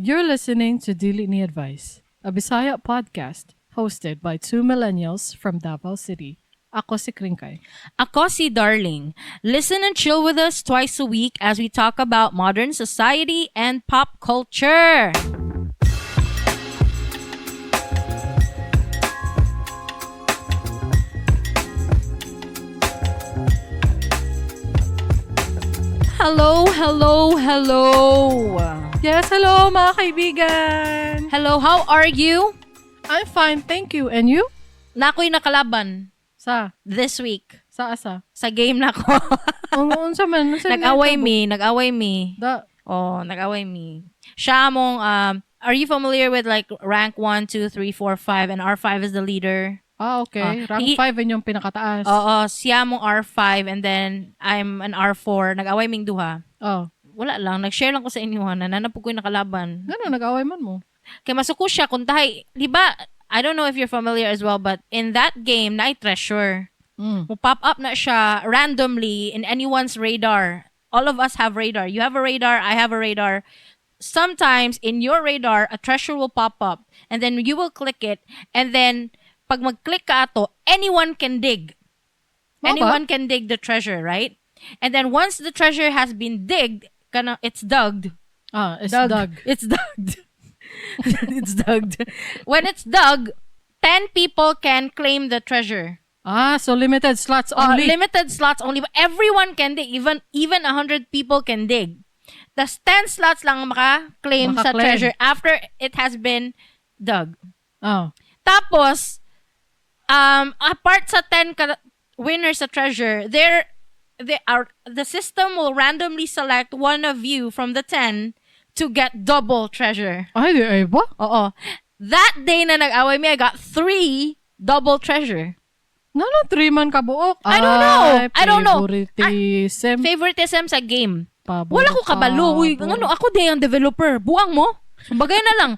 You're listening to Dili Ni Advice, a Bisaya podcast hosted by two millennials from Davao City. Ako si Kringkay. Ako si Darling. Listen and chill with us twice a week as we talk about modern society and pop culture. Hello, hello, hello. Yes, hello mga kaibigan! Hello, how are you? I'm fine, thank you. And you? Nako'y nakalaban Sa? this week Sa asa? sa game nako. Ang unsa man? Unsa Nag-away man mi, nag-away mi. Da. Oh, nag-away mi. Siya among, are you familiar with like rank 1, 2, 3, 4, 5, and R5 is the leader? Ah, okay. Ah, Rank 5 yun yung pinakataas. Oo, siya among R5 and then I'm an R4. Nag-away ming duha. Oh. Wala lang, nag-share lang ko sa inyo ha, nananapog ko yung nakalaban. Ngano, nag-away man mo? Kay masuko siya kung tahay, di ba, I don't know if you're familiar as well, but in that game, na treasure. Mo pop up na siya randomly in anyone's radar. All of us have radar. You have a radar, I have a radar. Sometimes in your radar, a treasure will pop up and then you will click it and then pag mag-click ka ato, anyone can dig. Mao ba? Anyone can dig the treasure, right? And then once the treasure has been digged, kana it's dug. Ah, it's dug. It's dug. It's dug. When it's dug, 10 people can claim the treasure. Ah, so limited slots only. Limited slots only. But everyone can dig. Even 100 people can dig. Tas 10 slots lang ang maka-claim sa Maka-claim. treasure after it has been dug. Oh. Tapos, apart sa 10 winners sa treasure, the system will randomly select one of you from the 10 to get double treasure. Ay, di ay ba? Oo. That day na nag-away me, I got 3 double treasure. Ngano, 3 man kabuok? I don't know. Ay, I don't know. Favoritism. Favoritism sa game. Pabor, Wala ko kabalo. Uy, pabor. ngano, ako di ang developer. Buang mo. Bagay na lang.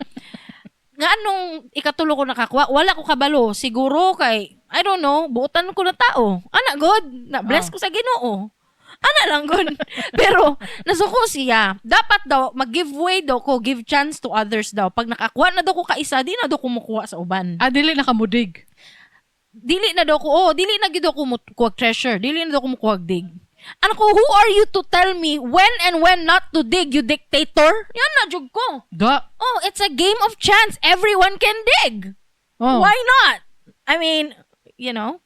Nga anong ikatulo ko nakakuha, wala ko kabalo. Siguro kay, I don't know, buotan ko na tao. Ana, God. Na, bless ko sa Ginoo. Ana lang, God. Pero, nasuko siya. Dapat daw, mag-giveaway daw ko, give chance to others daw. Pag nakakuha na daw ko kaisa, di na daw kumukuha sa uban. Ah, dili na kamudig. Dili na daw ko, oh, dili na gid daw ko mukuha treasure. Dili na daw ko mukuha dig. Ano ko, who are you to tell me when and when not to dig, you dictator? Yan na, jug ko. Da. Oh, it's a game of chance. Everyone can dig. Oh. Why not? I mean, you know.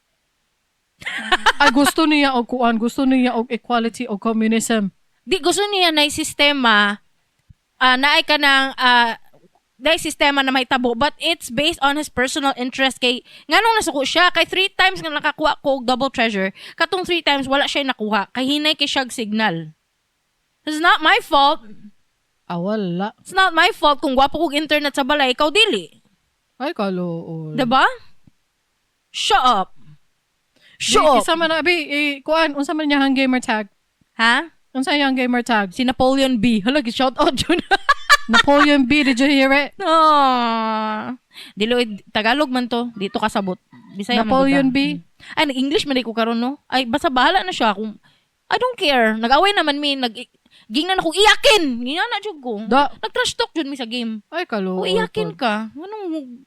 Ay, gusto niya og kuan, gusto niya og equality o communism. Di gusto niya na sistema, naay ka ng, naay sistema na may tabo, but it's based on his personal interest kay nganong nasuko siya kay 3 times nga nakakuha ko og double treasure, katong 3 times wala siya nakuha kay hinay kay siyag signal. It's not my fault. Ah, wala. It's not my fault kung gwapo kog internet sa balay, ikaw dili. Ay, kaluol. Diba? Shut up. Shut Di, up. Isa man na, abi, eh, kuan, unsa man niya ang gamer tag? Ha? Unsa niyang gamer tag? Si Napoleon B. Hala, shout out yun. Napoleon B, did you hear it? Aww. Dilo, Tagalog man to. Dito kasabot. Bisaya man Napoleon gud B. ta. Ay, nag-English man di ko karon no. Ay, basta bahala na siya kung I don't care. Nag-away naman mi, gingnan ako iyakin. Gingnan na jud ko. Da. Nag-trash talk jud mi sa game. Ay, kaluol. O iyakin ka. Anong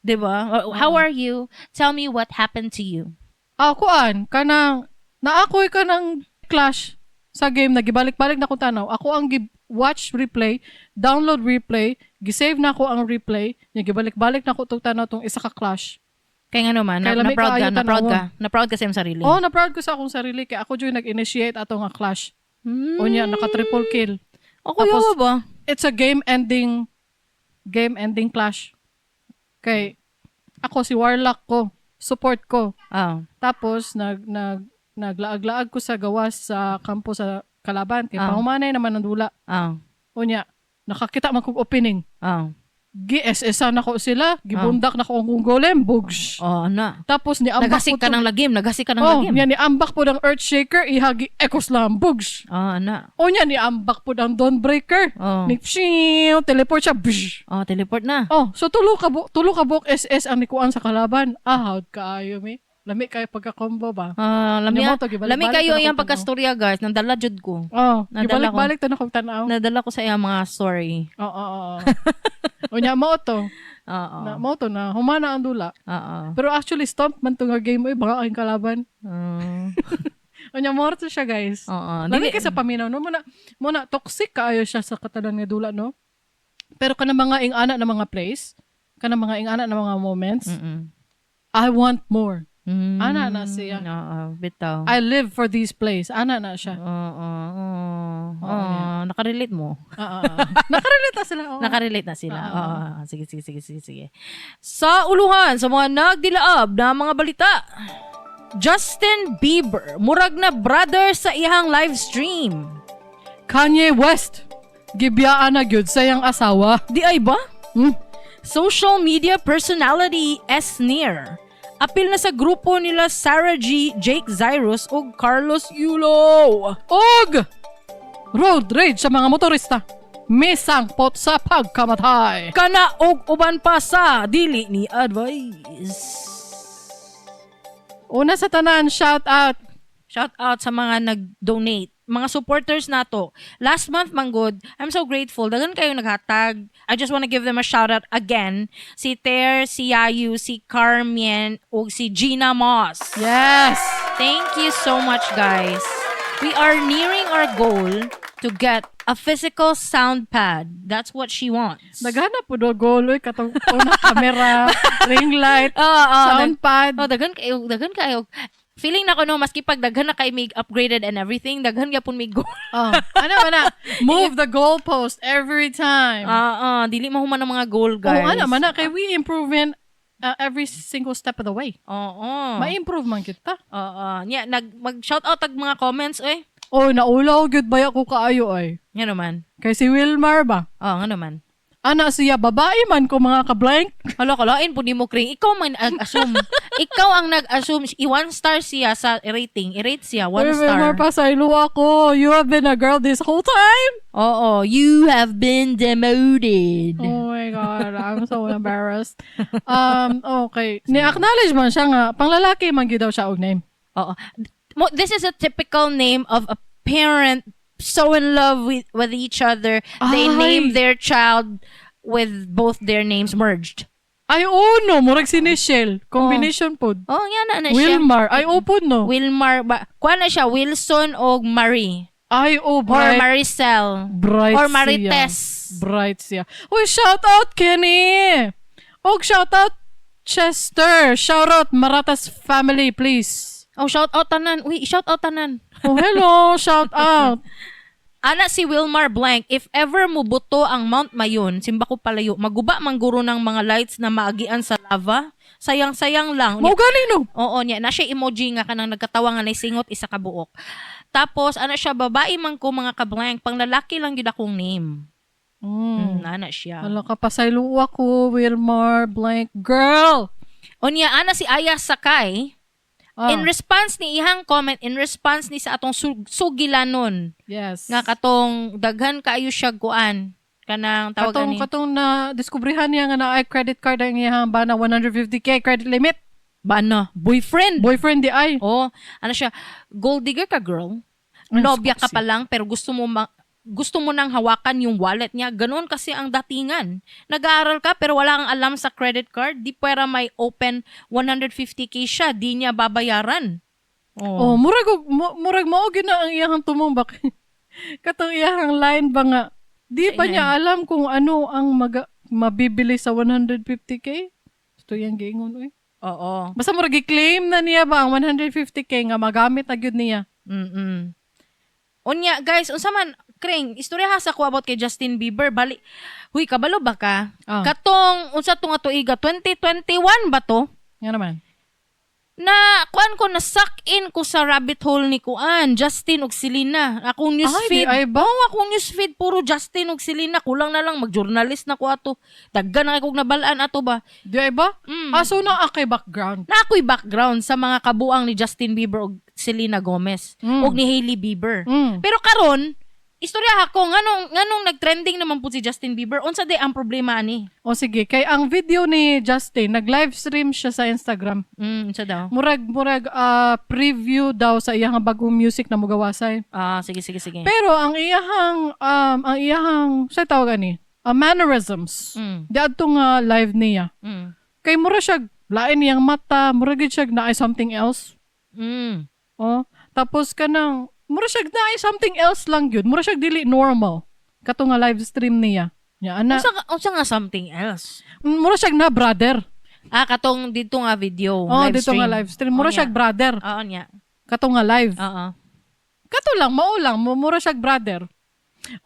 'Di ba? How are you? Tell me what happened to you. Ah, kuan, kanang, naakoy ka ng clash sa game, nagibalik-balik na ko tanaw. Ako ang watch replay, download replay, gisave na ko ang replay, nagibalik-balik na ko tong tanaw tong isa ka clash. Kaya nga naman, Kay lami na-proud ka, kaayo na-proud tanawon. ka. Na-proud ka sa iyong sarili. Oh, na-proud ko sa akong sarili kay ako jud nag-initiate ato nga clash. Unya naka triple kill. Ako Tapos, yawa ba? It's a game ending clash. Kay ako si Warlock ko, support ko. Ah. Tapos nag nag naglaag-laag ko sa gawas sa kampo sa kalaban kay pahumanay naman ang dula. Unya nakakita man kog opening. Gi-SS na ko sila, gibundak na ko ang golem, bugs. Oh, ana. Tapos ni ambak Naghasik ka ng lagim, naghasik ka ng Oh, lagim. niya ni ambak po ng Earthshaker, ihagi Echo Slam, bugs. Oh, ana. O niya ni ambak po ng Dawnbreaker. Oh. Ni pshiw, teleport siya, bsh. Oh, teleport na. Oh, so tulo ka buok SS ang nikuan sa kalaban. Ah, how'd kaayo mi. Lami kayo pagka-combo ba? Ah, lami, Nya mo to, gibalik-balik lami kayo to na iyang kog tanaw. pagkastorya, guys. Nandala jud ko. Oh, Nadala ko. gibalik-balik to na kog tanaw. Nadala ko sa iyang mga story. Oo. Unya mo to. Oo. Na mo to na humana ang dula. Oo. Pero actually stomp man to nga game oy, baka ang kalaban. Unya mo to siya, guys. Oo. Lami kay sa paminaw no, mo na toxic kaayo siya sa katalan nga dula, no. Pero kana mga ing-ana na mga plays, kana mga ing-ana na mga moments, I want more. Ana na siya. Oo, bitaw. I live for these plays. Ana na siya. Oo. Oo. Oo, Oo, nakarelate mo. Oo. Nakarelate na sila. Oo. Nakarelate na sila. Oo. Oo. Sige, sige, sige, sige, sige. Sa uluhan, sa mga nagdilaab na mga balita, Justin Bieber, murag na brother sa iyang live stream. Kanye West, gibiyaan na gyud sa iyang asawa. Di ay ba? Hmm? Social media personality Esnir. Apil na sa grupo nila Sarah G, Jake Zyrus ug Carlos Yulo. Og road rage sa mga motorista. Misangpot sa pagkamatay. Kana og uban pa sa dili ni advice. Una sa tanan, shout out. Shout out sa mga nag-donate, mga supporters nato. Last month, manggod, I'm so grateful. Daghan kayo naghatag. I just wanna give them a shout out again. Si Ter, si Yayu, si Carmien, ug si Gina Moss. Yes! Thank you so much, guys. We are nearing our goal to get a physical sound pad. That's what she wants. Naghanap po do goal oy, katong una camera, ring light, Oo, sound pad. Oh, daghan kayo, daghan kayo. Feeling na ko no, maski pag daghan na kay mig upgraded and everything, daghan gyapon mig goal. Oh, ano man na? Move the goalpost every time. Ah, dili mahuman ang mga goal, guys. Oh, ano man na kay we improving every single step of the way. Oo. Ma-improve man kita. Oo. Nya nag mag shout out tag mga comments eh. Oh, naulaw gyud baya ko kaayo ay. Nga naman. Kay si Wilmar ba? Oo, nga naman. Ana siya babae man ko mga ka-blank. Hala, kalain po ni mo, Kring. Ikaw man nag-assume. Ikaw ang nag-assume. I-one star siya sa rating. I-rate siya, one Uy, star. Wilmar, pasaylo ako. You have been a girl this whole time. Oo. You have been demoted. Oh my God, I'm so embarrassed. Okay. Ni-acknowledge man siya nga, panglalaki man gyud daw siya og name. Oo. This is a typical name of a parent so in love with each other. They Ay. name their child with both their names merged. Ay, oh no, murag si Nichelle. Combination pod. Oh, nga na na siya. Wilmar. Ay, oh pod no. Wilmar ba? Kuha na siya, Wilson o Marie. Ay, oh, Or bright. Maricel. Bright Or siya. Marites. Bright siya. Uy, shout out, Kenny! Og shout out, Chester. Shout out, Maratas family, please. Oh, shout out tanan. Uy, shout out tanan. Oh, hello. Shout out. Ana si Wilmar Blank, if ever mubuto ang Mount Mayon, simba ko palayo, maguba mangguro ng mga lights na maagian sa lava. Sayang-sayang lang. Mao gani no. Oo niya, na siya emoji nga kanang nagkatawa nga singot isa ka buok. Tapos ana siya, babae man ko mga ka-blank, pang lalaki lang gyud akong name. Ana siya. Hala ka, pasaylo ako, Wilmar Blank. Girl! Unya ana si Aya Sakay, in response ni ihang comment, in response ni sa atong sugilanon nga katong daghan kaayo siya kuan kanang tawag Katong ani. katong na diskubrihan niya nga naay credit card ang iyang bana, 150K credit limit. Bana, boyfriend. Boyfriend di ay. Oh, ano siya, gold digger ka, girl. Ay, Nobya ka sexy. pa lang pero gusto mo nang hawakan yung wallet niya. Ganon kasi ang datingan. Nag-aaral ka pero wala kang alam sa credit card. Di pwera may open 150K siya. Di niya babayaran. Oh, murag mao gyud na ang iyang tumong bak. Katong iyang line ba nga di pa niya alam kung ano ang mabibili sa 150K. Gusto iyang giingon oy. Oo. Basta murag gi-claim na niya ba ang 150K nga magamit na gyud niya. Unya, guys, unsa man, Kring, istorya ha sa ko about kay Justin Bieber. Bali, huy, kabalo ba ka? Ah. Katong, unsa to nga tuiga, 2021 ba to? Nga naman. Na kuan ko, na suck in ko sa rabbit hole ni kuan Justin ug Selena. Akong news Ay, di feed. ay ba? Oo, akong news feed puro Justin ug Selena. Kulang na lang mag-journalist na ko ato. Daggan na kog nabalaan ato ba. Di ay ba? Mm. Ah, so naa kay background. Na ako'y background sa mga kabuang ni Justin Bieber ug Selena Gomez ug ni Hailey Bieber. Pero karon Istorya ako nganong nag-trending naman po si Justin Bieber. Unsa day ang problema ani? O sige, kay ang video ni Justin, nag-live stream siya sa Instagram. Unsa daw? Murag preview daw sa iyang bagong music na mugawasay. Ah, sige sige sige. Pero ang iyahang sa tawag ani, mannerisms. Diadto nga live niya. Kay mura siya lain niyang mata, mura gid siya naay something else. Oh, tapos kanang mura siya naay something else lang gyud. Mura siya dili normal kato nga live stream niya. Nya ana, Unsa nga something else? Mura siya na brother. Ah, katong dito nga video, Oh, live dito stream. nga live stream. Mura Oh, siya brother. Oo niya. Kato nga live. Oo. Kato lang, mao lang, mura siya brother.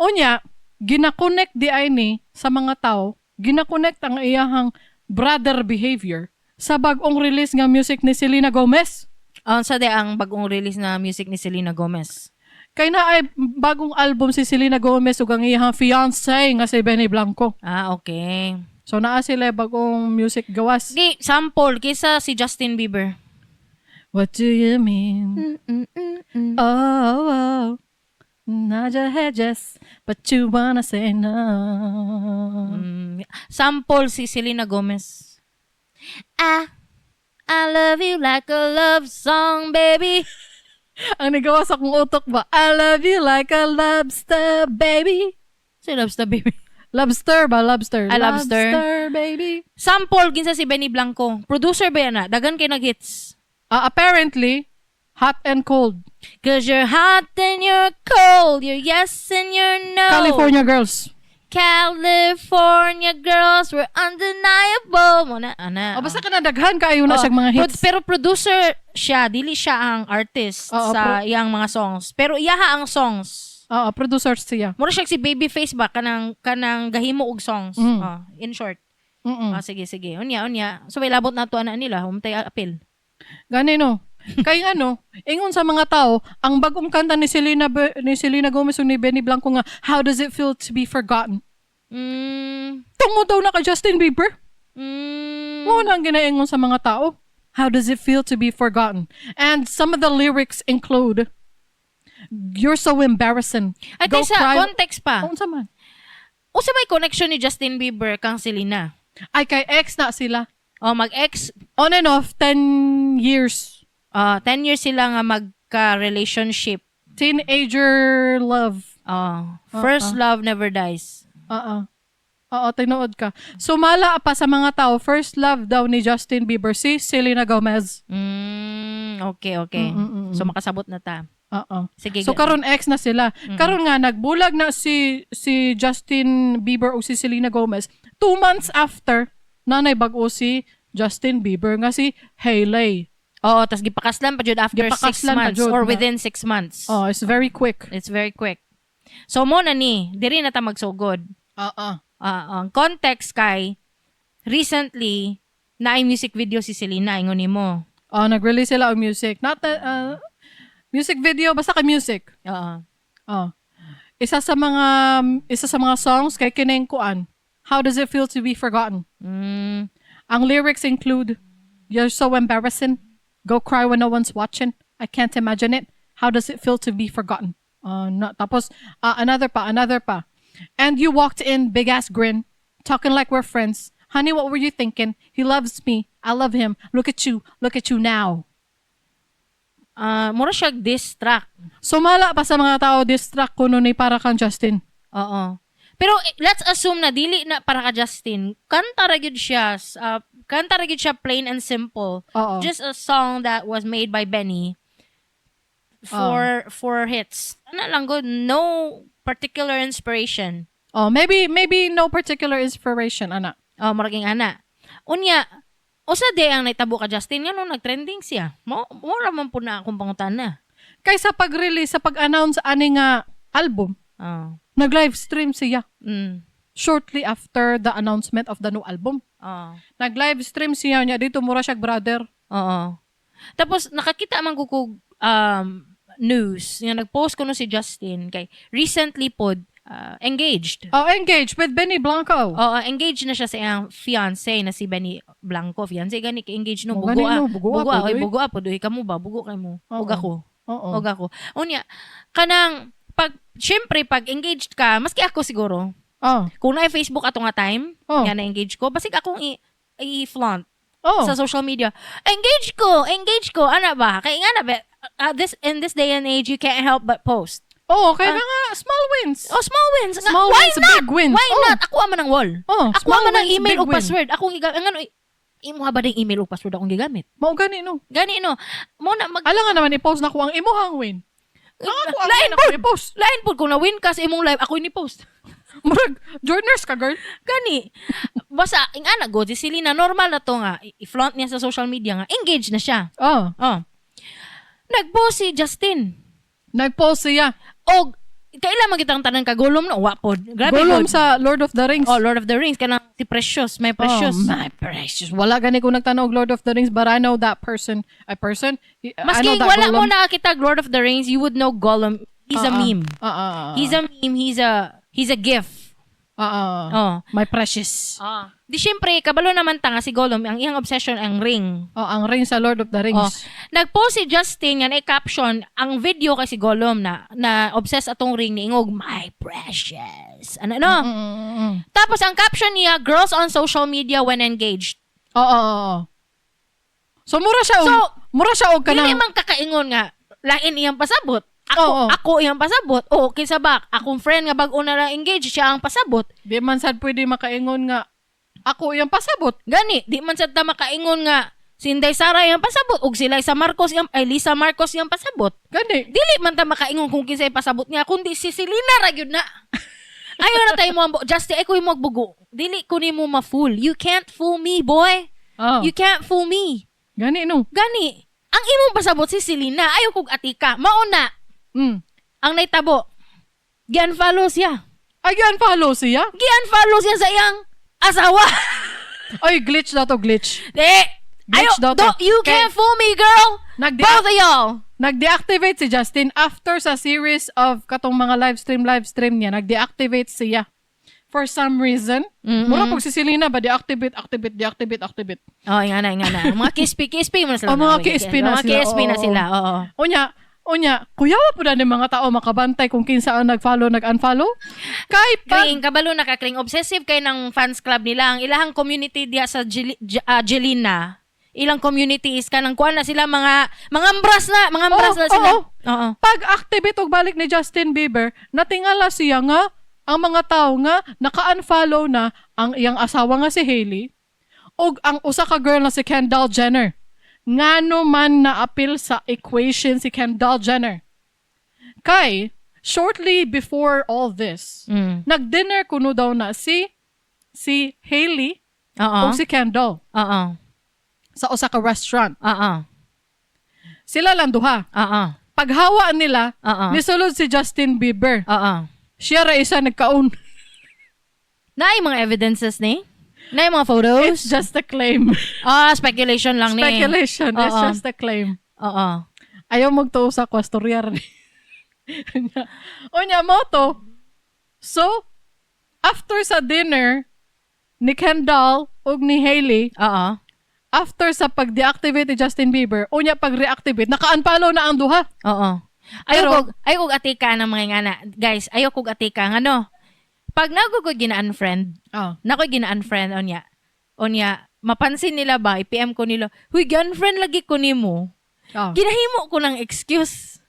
Unya, gina-connect di ay ni sa mga tao, gina-connect ang iyahang brother behavior sa bagong release nga music ni Selena Gomez. Ah, unsa day ang bagong release na music ni Selena Gomez? Kay na ay bagong album si Selena Gomez ug ang iyahang fiancé nga si Benny Blanco. Ah, okay. So naa sila bagong music gawas. Sige, sample kaysa si Justin Bieber. What do you mean? Oh, nod your head yes, but you wanna say no. Sample si Selena Gomez. I love you like a love song, baby. Ang nagawa sa akong utok ba? I love you like a lobster, baby. Si Lobster, baby. Lobster ba? Lobster. Ah, lobster. Lobster, baby. Sample kinsa si Benny Blanco. Producer ba yan na? Dagan kay nag-hits. Apparently, Hot and Cold. 'Cause you're hot and you're cold. You're yes and you're no. California Girls. California Girls were undeniable. Mo na, ana. O, basta ka na daghan kaayo na Oh, siyang mga hits. Pero producer siya, dili siya ang artist sa iyang mga songs. Pero iyaha ang songs. Oo, producer siya. Mura siya si Babyface ba kanang gahimo og songs. Oh, in short. Ah, sige sige. Unya unya. So may labot na to ana nila, humtay apil. Gani no. Kay ano, ingon sa mga tao, ang bagong kanta ni Selena Gomez ug ni Benny Blanco nga "How Does It Feel to Be Forgotten?" Tungod daw na kay Justin Bieber. Mo na ang ginaingon sa mga tao. How does it feel to be forgotten? And some of the lyrics include, "You're so embarrassing. Ay, Go kaysa cry." context pa. Oh, unsa man? Usa may connection ni Justin Bieber kang Selena? Ay, kay ex na sila. Oh, mag-ex On and off, 10 years. 10 years sila nga magka-relationship. Teenager love. Oh, first love never dies. Oo. Oo, tinuod ka. Sumala pa sa mga tao, first love daw ni Justin Bieber si Selena Gomez. Okay. So makasabot na ta. Oo. Sige. So karon ex na sila. Karon nga nagbulag na si Justin Bieber o si Selena Gomez. 2 months after, nanay bag-o si Justin Bieber nga si Hailey. Oo, tas gipakaslan pa jud after 6 Gipakaslan pa months jud or na. within 6 months. Oh, it's very quick. It's very quick. So mo na ni, diri na ta magsugod. Oo. Ah, ang context kay recently naay music video si Selena ingon nimo. Oh, nag-release sila og music. Not the, music video, basta kay music. Oo. Oh. Isa sa mga songs kay kining kuan, "How Does It Feel to Be Forgotten?" Ang lyrics include, "You're so embarrassing. Go cry when no one's watching. I can't imagine it. How does it feel to be forgotten?" No, tapos, another pa, another pa. "And you walked in, big ass grin, talking like we're friends. Honey, what were you thinking? He loves me. I love him. Look at you. Look at you now." Ah, mura siya diss track. Sumala pa sa mga tao, diss track kuno ni para kang Justin. Oo. Pero eh, let's assume na dili na para ka Justin. Kanta ra gyud siya. Kanta ra gyud siya plain and simple. Oo. Just a song that was made by Benny for hits. Ano lang good, no particular inspiration. Oh, maybe no particular inspiration, ana. Oh, murag ana. Unya, usa day ang naitabo ka Justin ngano nagtrending siya? Mo ra man po na akong pangutana. Kaysa pag-release, sa pag-announce ani nga album, Oh. nag-live stream siya shortly after the announcement of the new album. Oh. Nag-live stream siya niya dito mura siya brother. Oo. Tapos nakakita man ko kog news nga nag-post ko no si Justin kay recently pod engaged. Oh, engaged with Benny Blanco. Oo, engaged na siya sa iyang fiancé na si Benny Blanco. Fiancé gani kay engaged no Oh, bugo gani ah. no, bugo ah, Bugo ah, pod, oy oy. bugo ah pod, oy kamo ba bugo kay mo. Oo. Ug ako. Oo. Ug ako. Unya kanang Pag syempre pag engaged ka, maski ako siguro. Kung na Facebook ato nga time, nga na-engage ko, basig akong i-flaunt sa social media. Engage ko, engage ko. Ana ba? Kay nga na ba, this in this day and age you can't help but post. Oh, kaya nga small wins. Oh, small wins. Nga, Small why wins, not? big wins. Why Oh. not? Ako man ang wall. Oh, Ako small man ang wins, email big o win. password. Akong gigamit. Ang ano, imo ba ding email o password akong gigamit? Mao gani no. Gani no. Mo na mag Ala nga naman i-post na ko ang imuhang win. Ang ako ang Lain win ako i-post. Lain pud kung na-win ka sa imong live, ako ni post. Murag journers ka, girl. Gani. Basta ing ana go si Selena normal na to nga i-flaunt niya sa social media nga engaged na siya. Oh, Oh. Nag-post si Justin. nag-post siya. Og kailan man kitang tanan ka Gollum no wa pod. Grabe Gollum pod. sa Lord of the Rings. Oh, Lord of the Rings kanang si Precious, my Precious. Oh, my precious. Wala gani ko nagtanaw og Lord of the Rings, but I know that person. A person? I Maski know that wala mo Gollum. nakakita Lord of the Rings, you would know Gollum. He's a meme. He's a meme, he's a gif. Oh. My precious. Ah. Di syempre, kabalo naman ta nga si Gollum, ang iyang obsession ang ring. Oh, ang ring sa Lord of the Rings. Oh. Nag-post si Justin nga na caption ang video kay si Gollum na na obsessed atong ring ni ingog my precious. Ano no? Tapos ang caption niya, girls on social media when engaged. Oo. So mura siya og So, mura siya og Dili kanang man kakaingon nga lain iyang pasabot. Ako ako iyang pasabot. O kinsa ba akong friend nga bag-o na lang engaged siya ang pasabot. Di man sad pwede makaingon nga ako iyang pasabot. Gani, di man sad ta makaingon nga si Inday Sara iyang pasabot ug si Liza Marcos iyang ay Lisa Marcos iyang pasabot. Gani. Dili man ta makaingon kung kinsay pasabot niya kundi si Selena ra gyud na. Ayaw na tayo mo ambo. Justin, ay ko yung magbugo. Dili ko nimo ma-fool. You can't fool me, boy. Oh. You can't fool me. Gani no. Gani, ang imong pasabot si Selena, ayaw kog atika. Mauna, ang naitabo. Gi-unfollow siya. Ay, unfollow siya? Gi-unfollow siya sa iyang asawa. Ay, glitch na to, glitch. Di. Glitch Ayaw, daw to. don't, you can't fool me, girl. Both of y'all. Nag-deactivate si Justin after sa series of katong mga live stream niya. Nag-deactivate siya. For some reason. Mura pag si Selena ba, deactivate, activate, deactivate, activate. Oh, nga na, nga na. Mga KSP, KSP mo na sila. Oh, mga KSP na Mga sila. KSP na Oo. sila, oo. Unya, kuyawa po na ni mga tao makabantay kung kinsa ang nag-follow, nag-unfollow. Kay pag, Kring, kabalo na ka, Kring. Obsessive kay ng fans club nila. Ang ilahang community diya sa Jelina. Ilang community is kanang kuan na sila mga ambras na, mga ambras Oo, na sila. oo. Oo. Pag activate og balik ni Justin Bieber, natingala siya nga ang mga tao nga naka-unfollow na ang iyang asawa nga si Hailey ug ang usa ka girl na si Kendall Jenner. Ngano man na-appeal sa equation si Kendall Jenner? Kay shortly before all this, nag-dinner kuno daw na si si Hailey ug si Kendall sa usa ka restaurant. Sila lang duha. Paghawa nila, nisulod si Justin Bieber. Siya ra isa nagkaon. Naay mga evidences ni? Naay mga photos? It's just a claim. Ah, speculation lang ni. Speculation. It's just a claim. Ayaw magtuo sa kwastorya ni. Unya mo to. So, after sa dinner ni Kendall ug ni Hailey, after sa pag-deactivate ni Justin Bieber, unya pag-reactivate, naka-unfollow na ang duha. Oo. Ayaw kog atika ng mga ngana. Guys, ayaw kog atika ngano. Pag nago ko gina-unfriend, nako gina-unfriend unya. Unya, mapansin nila ba, i-PM ko nila, "Huy, gi-unfriend lagi ko nimo." Ginahimo ko ng excuse.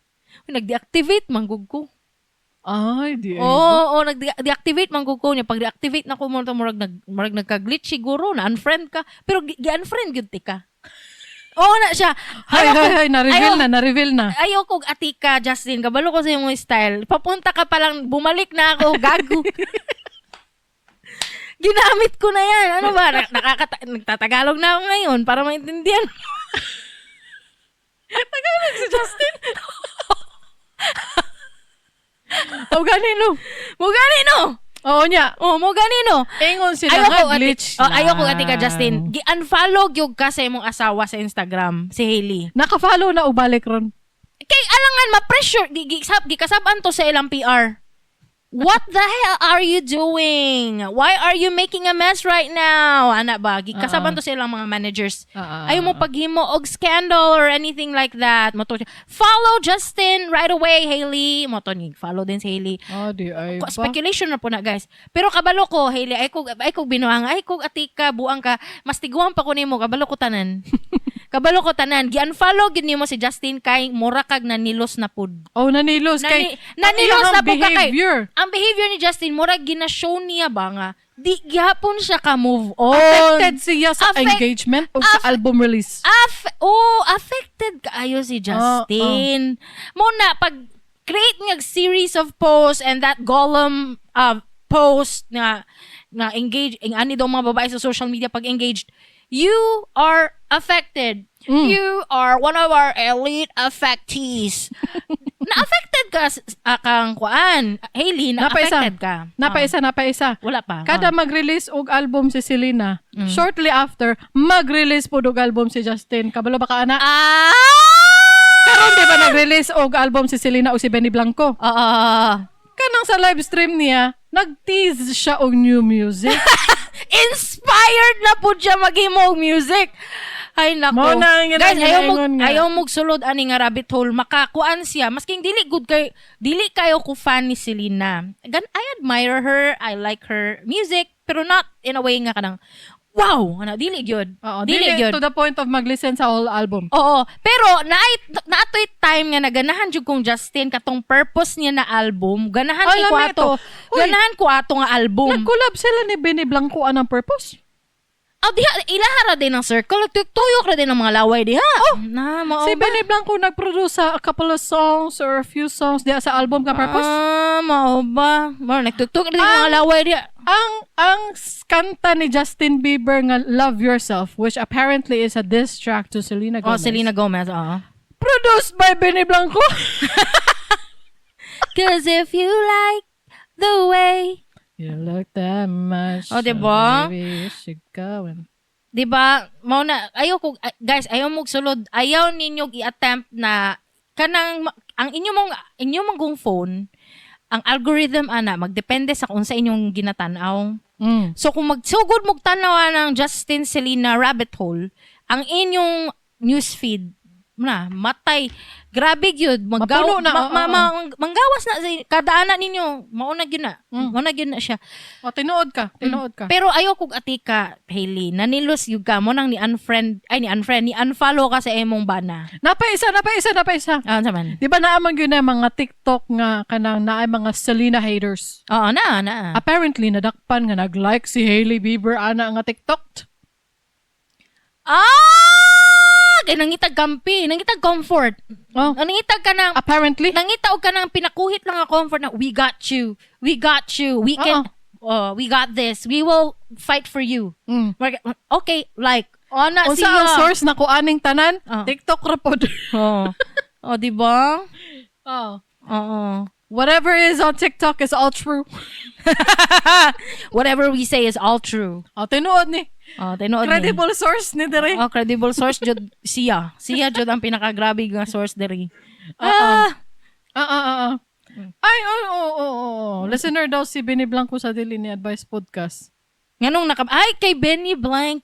Huy, nag-deactivate man gud ko. Ay, di. Oo, oh, nag-deactivate man gud ko niya. Pag deactivate na ko mo murag nagka-glitch siguro na unfriend ka. Pero gi-unfriend gyud ti ka. Oo na siya. Hay, Ayaw hay, hay, na-reveal na, na-reveal na. Ayaw kog atika, Justin. Kabalo ko sa imong style. Papunta ka pa lang, bumalik na ako, gago. Ginamit ko na yan. Ano ba? Nagtatagalog na ako ngayon para maintindihan. Tagalog si Justin. O gani no. Mo gani no. Oo niya. Oh, mo gani no. Ingon sila Ayaw nga ko ati, glitch. oh, ayaw ko lang. ati ka Justin. Gi-unfollow gyud ka sa imong asawa sa Instagram, si Hailey. Naka-follow na ubalik ron. Kay alangan ma-pressure gi, gi, gikasab-an to sa ilang PR. What the hell are you doing? Why are you making a mess right now? Ana ba? Gikasaban to silang mga managers. Ayaw mo paghimo og scandal or anything like that. Mao to, follow Justin right away, Hailey. Mao to ni follow din si Hailey. Ah, di ay ba? Speculation na po na, guys. Pero kabalo ko, Hailey, ay kog binuang, ay kog atika, buang ka, mas tiguan pa ko nimo, kabalo ko tanan. Kabalo ko tanan. Gi-unfollow gid nimo si Justin kay mura kag nanilos na pud. Oh, nanilos kay Nanilos ang na pud ka kay behavior. Ang behavior ni Justin, mura gina-show niya ba nga di gihapon siya ka move on. Affected siya sa engagement o sa album release. Oh, affected kaayo si Justin. Mao na pag create nga series of posts and that Gollum post nga nga engage ing ani daw mga babae sa social media pag engaged, you are affected. You are one of our elite affectees. Na-affected ka kang kuan. Hailey, Napaisa. na-affected ka. Napaisa, napaisa. Wala pa. Kada mag-release og album si Selena, shortly after, mag-release po og album si Justin. Kabalo ba ka, ana? Ah! Karon di ba nag-release og album si Selena o si Benny Blanco? Oo. Kanang sa live stream niya, nag-tease siya og new music. Inspired na po siya maghimo og music. Ay nako. Mao na ang Guys, ayaw mo ginangingon nga. ayaw mo sulod ani nga rabbit hole. Makakuan siya. Masking dili good kay dili kayo ko fan ni Selena. Gan I admire her, I like her music, pero not in a way nga kanang wow, ana dili gyud. Oo, Dili dili gyud. to the point of mag-listen sa whole album. Oo, pero naay naatoy time nga naganahan jud kong Justin katong purpose niya na album. Ganahan Ay, ko lami ato. ito. Uy. Ganahan ko ato nga album. Nag-collab sila ni Benny Blanco anang purpose. Oh, diha ilahara din ang circle. Tuyok ra din ang mga laway diha. Oh, na mao Si ba? Benny Blanco nag-produce sa a couple of songs or a few songs diha sa album ka purpose. Ah, mao ba? Mao nagtuyok ra din ang mga laway diha. Ang kanta ni Justin Bieber nga Love Yourself, which apparently is a diss track to Selena Oh, Gomez. Selena Gomez, oh. Produced by Benny Blanco. 'Cause if you like the way, You look that much. Oh, diba? Baby, you should go and 'di ba? Mao na ayaw ko guys, ayaw mo sulod, ayaw ninyo i-attempt na kanang ang inyo mong gong phone, ang algorithm ana magdepende sa kung sa inyong ginatan-aw. So kung magsugod mog tan-aw ng Justin Selena rabbit hole, ang inyong newsfeed na matay, grabe gyud maggaw Mapuno na, oo, manggawas na sa kada ana ninyo, mao na gyud na. Mao na gyud na siya. O, tinuod ka. Tinuod ka. Pero ayaw kog atika, Hailey, nanilos gyud ka mo nang ni unfriend, ay ni unfriend, ni unfollow ka sa imong bana. Napaisa, napaisa, napaisa. Ah, unsa man? Di ba naaman yun na mga TikTok nga kanang naay mga Selena haters? Oo, na na. Apparently, nadakpan nga nag-like si Hailey Bieber ana nga TikTok. Ah! Kay nangitag kampi, nangitag comfort. Oh, Nangitag ka ng apparently. Nangita og ka ng pinakuhit lang nga comfort na we got you. We got you. We can oh, we got this. We will fight for you. Okay, like ona Unsa siya. ang source na kuaning tanan? Ah. TikTok ra pod. Oh. Oh, di ba? Oh. Oo. Whatever is on TikTok is all true. Whatever we say is all true. Oh, tinuod ni. Oh, tinuod ni. Credible source ni diri. Oh, credible source jud siya. Siya jud ang pinakagrabe nga source diri. Oo. Ah, Ah. Ay, oo. Listener daw si Benny Blanco sa Dili ni Advice Podcast. Nganong naka ay kay Benny Blank.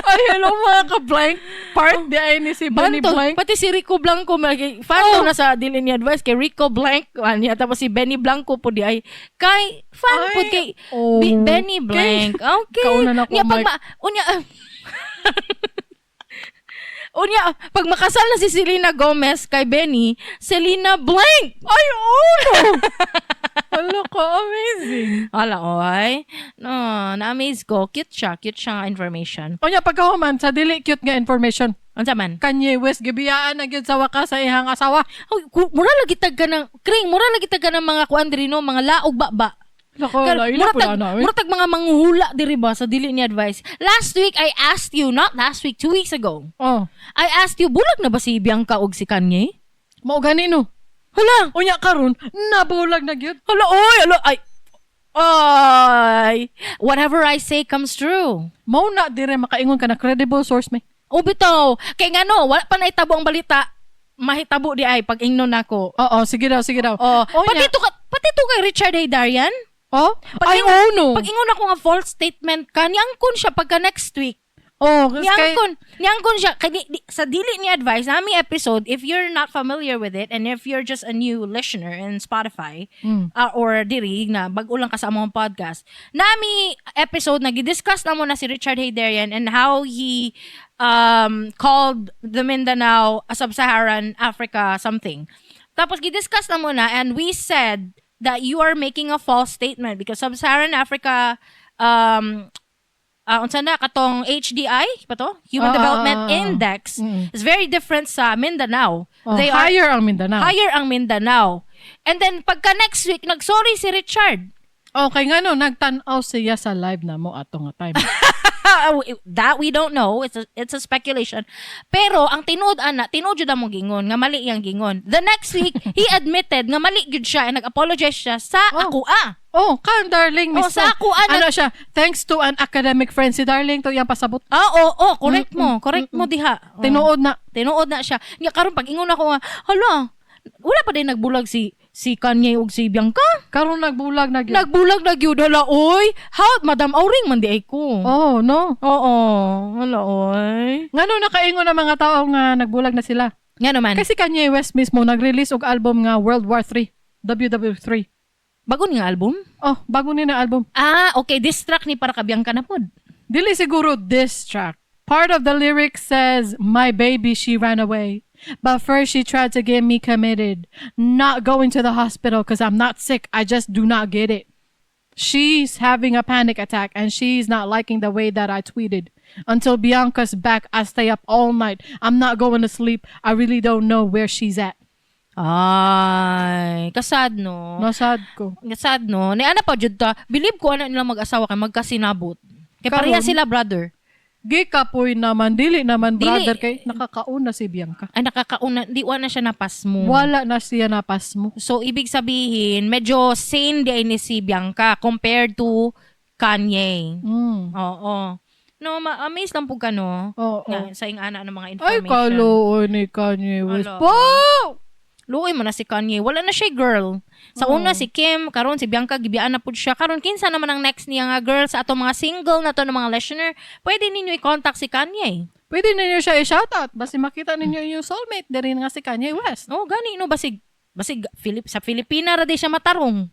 Ay, hello mga ka-blank. Part di ay ni si Benny Bantog, Blank. pati si Rico Blanco malagi fan Oh. na sa Dili ni Advice kay Rico Blank niya tapos si Benny Blanco po di ay kay fan Ay, po kay oh. Benny Blank. Okay. Kauna na ko, Unya, pag Mike. unya unya pag makasal na si Selena Gomez kay Benny, Selena Blank. Ay, oo no. Hala ko, amazing. Wala, oy. No, na-amaze ko. Cute siya. Cute siya nga information. Unya, pagkahuman, sa dili cute nga information, Unsa man? Kanye West, gibiyaan na gyud sa wakas sa ihang asawa. Oy, mura lagi tag ka ng kring, mura lagi tag ka ng mga kuan diri no, mga laog ba. Lako, laila mura po tag, na na. mura tag mga manghuhula diri ba sa dili ni advice. Last week I asked you, not last week, 2 weeks ago. Oh, I asked you, bulag na ba si Bianca og si Kanye? Mao gani no. Hala, Unya karon, nabulag na gyud. Hala, oy, hala, ay. Ay. Whatever I say comes true. Mao na dire makaingon ka na credible source may. O bitaw, kay ngano, wala pa naitabo ang balita. Mahitabo di ay pag ingnon nako. Oo, sige daw, sige daw. Oh, Oh, pati nya. to pati to kay Richard Heydarian. Oh? Pag Ay, ingon- oh, no. Pag ingon ako nga false statement ka, niangkon siya pagka next week. Oh, kasi kay, Niangkon siya. Kay sa dili ni advice, nami episode, if you're not familiar with it, and if you're just a new listener in Spotify, or diri na bag-o lang ka sa among podcast, nami episode na gidiscuss na mo na si Richard Heydarian and how he called the Mindanao a sub-Saharan Africa something. Tapos gidiscuss na mo na and we said that you are making a false statement because sub-Saharan Africa unsa na katong HDI pa to? Human Development Index is very different sa Mindanao. Oh, They are higher ang Mindanao. Higher ang Mindanao. And then pagka next week nagsorry si Richard. Okay, nga no, nagtan-aw siya sa live na mo ato nga time. That we don't know. It's a speculation. Pero ang tinuod ana, tinuod jud among gingon nga mali iyang gingon. The next week, he admitted nga mali gyud siya and nag-apologize siya sa Oh. ako ah. Oh, kan darling, Oh, mismo. sa ako, ano- Ano siya? Thanks to an academic friend si darling to iyang pasabot. Ah, oo, oh, correct mo. Correct mo diha. Oh. Tinuod na. Tinuod na siya. Nya karon pag ingon ako nga, hala, wala pa din nagbulag si Kanye ug si Bianca. Karon nagbulag na gyud. Nagbulag na gyud, hala oy. How Madam Auring man di ay ko. Oh, no. Oo, hala oy. Ngano nakaingon ang mga tao nga nagbulag na sila? Nga naman. Kasi Kanye West mismo nag-release og album nga World War 3, WW3. Bago ni nga album? Oh, bago ni na album. Ah, okay. Diss track ni para ka Bianca na pod. Dili siguro diss track. Part of the lyric says, "My baby, she ran away. But first she tried to get me committed. Not going to the hospital because I'm not sick. I just do not get it. She's having a panic attack and she's not liking the way that I tweeted. Until Bianca's back, I stay up all night. I'm not going to sleep. I really don't know where she's at." Ay, kasad no. Nasad ko. Kasad no. Ni ana pa jud ta. Believe ko ana nila mag-asawa kay magkasinabot. Kay pareha Karon? sila brother. Gikapoy naman, dili naman Dili. brother kay nakakauna si Bianca. Ay nakakauna, di wa na siya napasmo. Wala na siya napasmo. So ibig sabihin, medyo sane di ay ni si Bianca compared to Kanye. Oo. No, ma-amaze lang po ka no. Oo. Nga, sa ing ana ng mga Ay, information. kaluoy ni Kanye West. Ala. Po! Luoy mo na si Kanye. Wala na siya girl. Sa una si Kim, karon si Bianca gibiyaan na pud siya. Karon kinsa naman ang next niya nga girl sa atong mga single na to ng mga listener, pwede ninyo i-contact si Kanye. Pwede ninyo siya i-shoutout. Basta makita ninyo yung soulmate din nga si Kanye West. Oh, gani no basig basig Philip sa Filipina ra di siya matarong.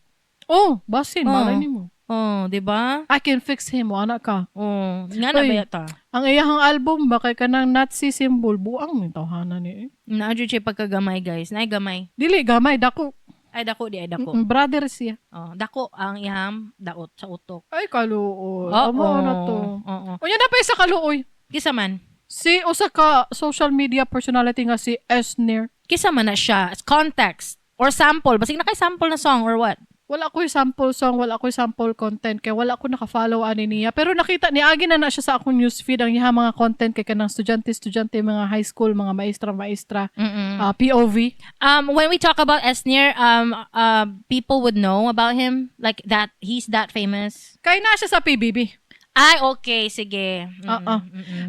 Oh, basin, Oo. malay nimo. Oh, di ba? I can fix him, wala ka. Oh, nga na Uy. ba ta? Ang iyahang album ba kay kanang Nazi symbol buang ni tawhana ni eh. Naa jud siya pagkagamay, guys. Naay gamay. Dili gamay dako. Ay dako di ay dako. Brother siya. Oh, dako ang iyang daot sa utok. Ay kaluoy. Oo. Amo na to. Oo. Unya na pa isa kaluoy. Kisa man. Si usa ka social media personality nga si Esnir. Kisa man na siya. Context or sample. Basig na kay sample na song or what? Wala ko'y sample song, wala ko'y sample content kay wala ko naka-follow ani niya. Pero nakita ni agi na na siya sa akong newsfeed ang iya mga content kay kanang estudyante, estudyante, mga high school, mga maestra, maestra, POV. When we talk about Esnir, people would know about him, like that he's that famous. Kay na siya sa PBB. Ay, okay, sige. Oo.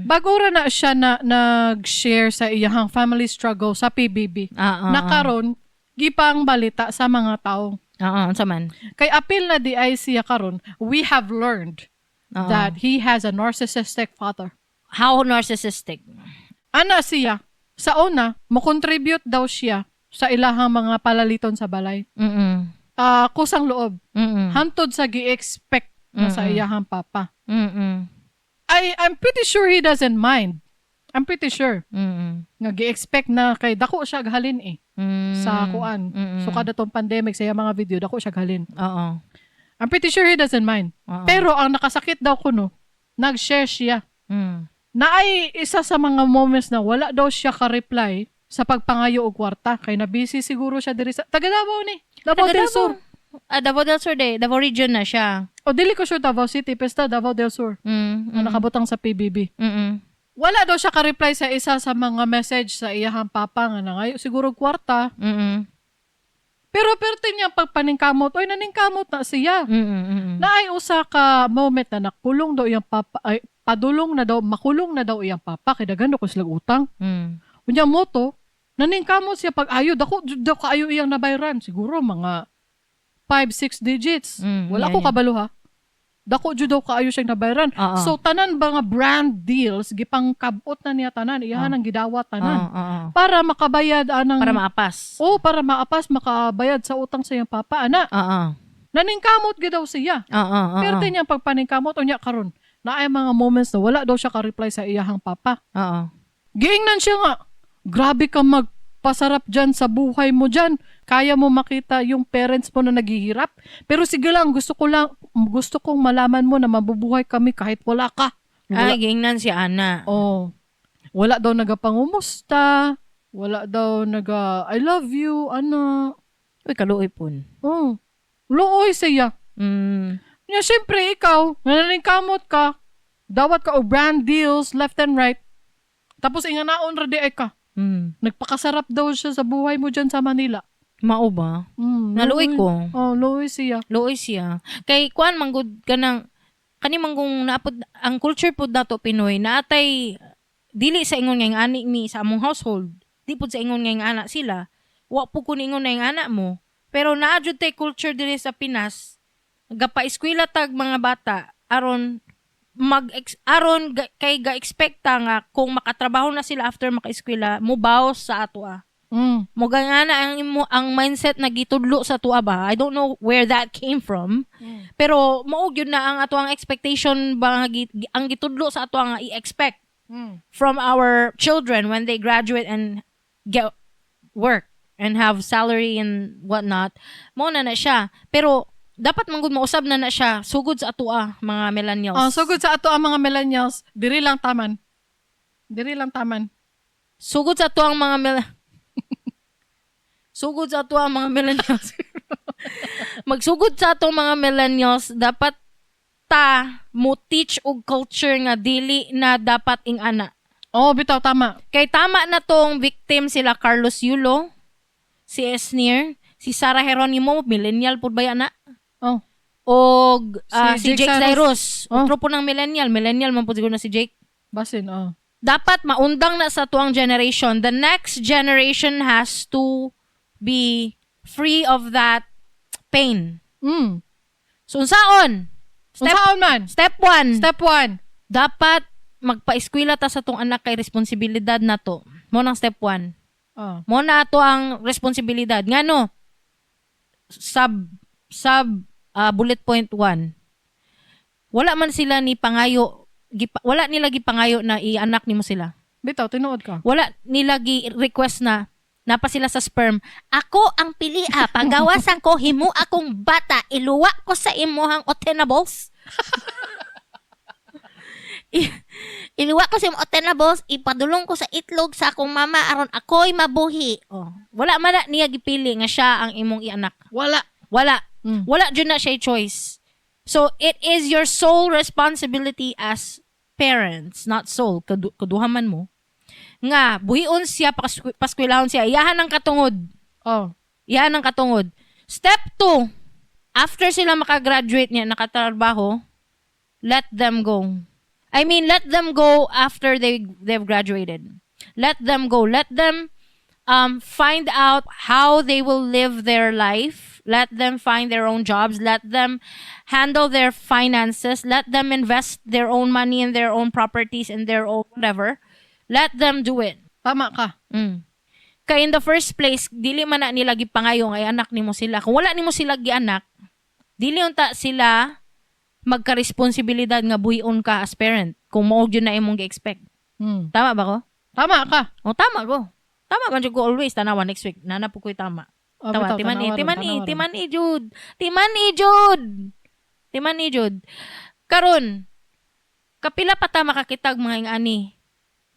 Bago ra na siya na nag-share sa iyahang family struggle sa PBB. Ah. Na karon gipang balita sa mga tao. Oo, unsa man. Kay apil na di ay siya karon, we have learned that he has a narcissistic father. How narcissistic? Ana siya, sa una, mo-contribute daw siya sa ilahang mga palaliton sa balay. Ah, kusang loob. Hantod sa gi-expect na sa iyahang papa. I'm pretty sure he doesn't mind. I'm pretty sure. Nga gi-expect na kay dako siya ghalin eh. Sa kuan. So kada tong pandemic sa iyang mga video dako siya ghalin. I'm pretty sure he doesn't mind. Pero ang nakasakit daw kuno, nag-share siya. Na ay isa sa mga moments na wala daw siya ka-reply sa pagpangayo og kwarta kay na busy siguro siya diri sa taga Davao ni. Davao Taga del Sur. Ah, Davao del Sur de, Davao region na siya. O dili ko sure Davao City, basta Davao del Sur. Na nakabutang sa PBB. Wala daw siya ka-reply sa isa sa mga message sa iyahang papa nga nangayo siguro kwarta. Pero perte niya pagpaningkamot, oy naningkamot na siya. Na ay usa ka moment na nakulong daw iyang papa ay padulong na daw makulong na daw iyang papa kay daghan daw ko sila utang. Unya mo to, Naningkamot siya pag ayo, dako jud daw kaayo iyang nabayran, siguro mga 5 6 digits. Wala ko kabalo ha. Dako jud daw kaayo siyang nabayran. Oo. So tanan ba nga brand deals gipangkabot na niya tanan, iyahan ang gidawat tanan Oo, oo. para makabayad anang Para maapas. Oh, para maapas, makabayad sa utang sa iyang papa ana. Oo. Naningkamot gyud daw siya. Oo, oo. Pero niyang pagpaningkamot unya karon, naay mga moments na wala daw siya ka-reply sa iyahang papa. Oo. Giingnan siya nga, "Grabe ka magpasarap dyan sa buhay mo dyan. Kaya mo makita yung parents mo na naghihirap. Pero sige lang, gusto kong malaman mo na mabubuhay kami kahit wala ka." Wala, Ay, giingnan si ana. Oh. Wala daw nagapangumusta. Wala daw naga, "I love you," ano. Uy, kaluoy pun. Oh. Luoy siya. Nya, syempre, ikaw, nananingkamot ka, dawat ka og brand deals left and right. Tapos inganaon ra di ay ka. Nagpakasarap daw siya sa buhay mo dyan sa Manila. Mao ba? Mm, Naluoy luoy. ko. Oh, luoy siya. Luoy siya. Kay kuan manggod kanang kani manggong naapod ang culture pud nato Pinoy naatay dili sa ingon nga ani mi sa among household. Di pud sa ingon nga anak sila. Wa pud ko niingon na yung anak mo. Pero naa jud tay culture diri sa Pinas. Gapa-eskwela tag mga bata aron mag aron kay ga-expecta nga kung makatrabaho na sila after maka-eskwela, mo-bounce sa ato ah. Mo na ang imo ang mindset na gitudlo sa tuwa ba. I don't know where that came from. Pero mao gyud na ang ato ang expectation ba nga ang gitudlo sa ato ang i-expect from our children when they graduate and get work and have salary and whatnot. Mo na na siya. Pero dapat manggod mausab na na siya sugod sa atoa mga millennials. Oh, sugod sa ato ang mga millennials, diri lang taman. Diri lang taman. Sugod sa ato ang mga millennials. Magsugod sa atong mga millennials, dapat ta mo teach og culture nga dili na dapat ing-ana. Oh, bitaw, tama. Kay tama na tong victim sila Carlos Yulo, si Esnir, si Sarah Geronimo, millennial pud ba na? Oh. Og si Si Jake Jake Cyrus. Cyrus. Oh. Otro po ng millennial, millennial man pud siguro na si Jake. Basin, oh. Dapat maundang na sa tuang generation. The next generation has to be free of that pain. So, unsaon? Step, Unsaon man? Step one. Step one. Dapat magpa-eskwela ta sa tong anak kay responsibilidad na to. Mo nang step one. Oh. Mo na ato ang responsibilidad. Ngano? Sub sub bullet point one. Wala man sila ni pangayo wala nila gipangayo na i-anak nimo sila. Bitaw, tinuod ka. Wala nila gi-request na napa sila sa sperm. "Ako ang pilia, pagawasan ko, himo akong bata, iluwa ko sa imuhang otenables. Iluwa ko sa imong otenables, ipadulong ko sa itlog sa akong mama aron ako'y mabuhi." Oh. Wala man na niya gipili nga siya ang imong ianak. Wala. Wala. Wala jud na siya choice. So it is your sole responsibility as parents, not sole, kaduha man mo, nga buhion siya, paskwelahon siya, iyahan ang katungod. Oh. Iyahan ang katungod. Step 2, after sila makagraduate niya, nakatrabaho, let them go. I mean, let them go after they've graduated. Let them go. Let them find out how they will live their life. Let them find their own jobs. Let them handle their finances. Let them invest their own money in their own properties and their own whatever. Let them do it. Tama ka. Kay in the first place, dili man na nila gipangayo nga anak nimo sila. Kung wala nimo sila gianak, dili unta sila magka-responsibilidad nga buhion ka as parent kung mao gyud na imong gi-expect. Tama ba ko? Tama ka. O tama ko. Tama man jud ko always, tanawa next week. Nana po ko'y tama. Oh, Tama, bitaw, timan tanawa ron, timan tanawa ron. Timan jud. Timan jud. Timan jud. Karon, kapila pa ta makakitag mga ingani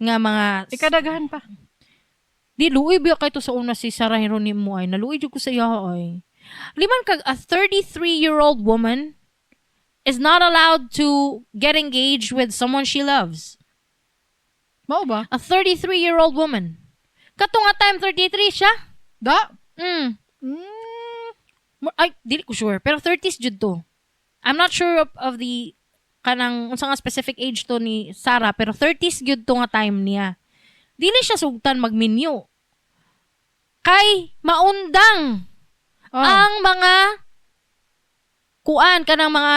nga mga Ikadaghan pa. Di luoy biya kay to sa una si Sarah Geronimo ay naluoy jud ko sa iya ay. Liman kag a 33-year-old woman is not allowed to get engaged with someone she loves. Mao ba? A 33-year-old woman. Kato nga time 33 siya. Da? Ay, dili ko sure. Pero 30s jud to. I'm not sure of the kanang unsa nga specific age to ni Sarah, pero 30s jud to nga time niya. Dili siya sugtan magminyo. Kay maundang ang mga kuan kanang mga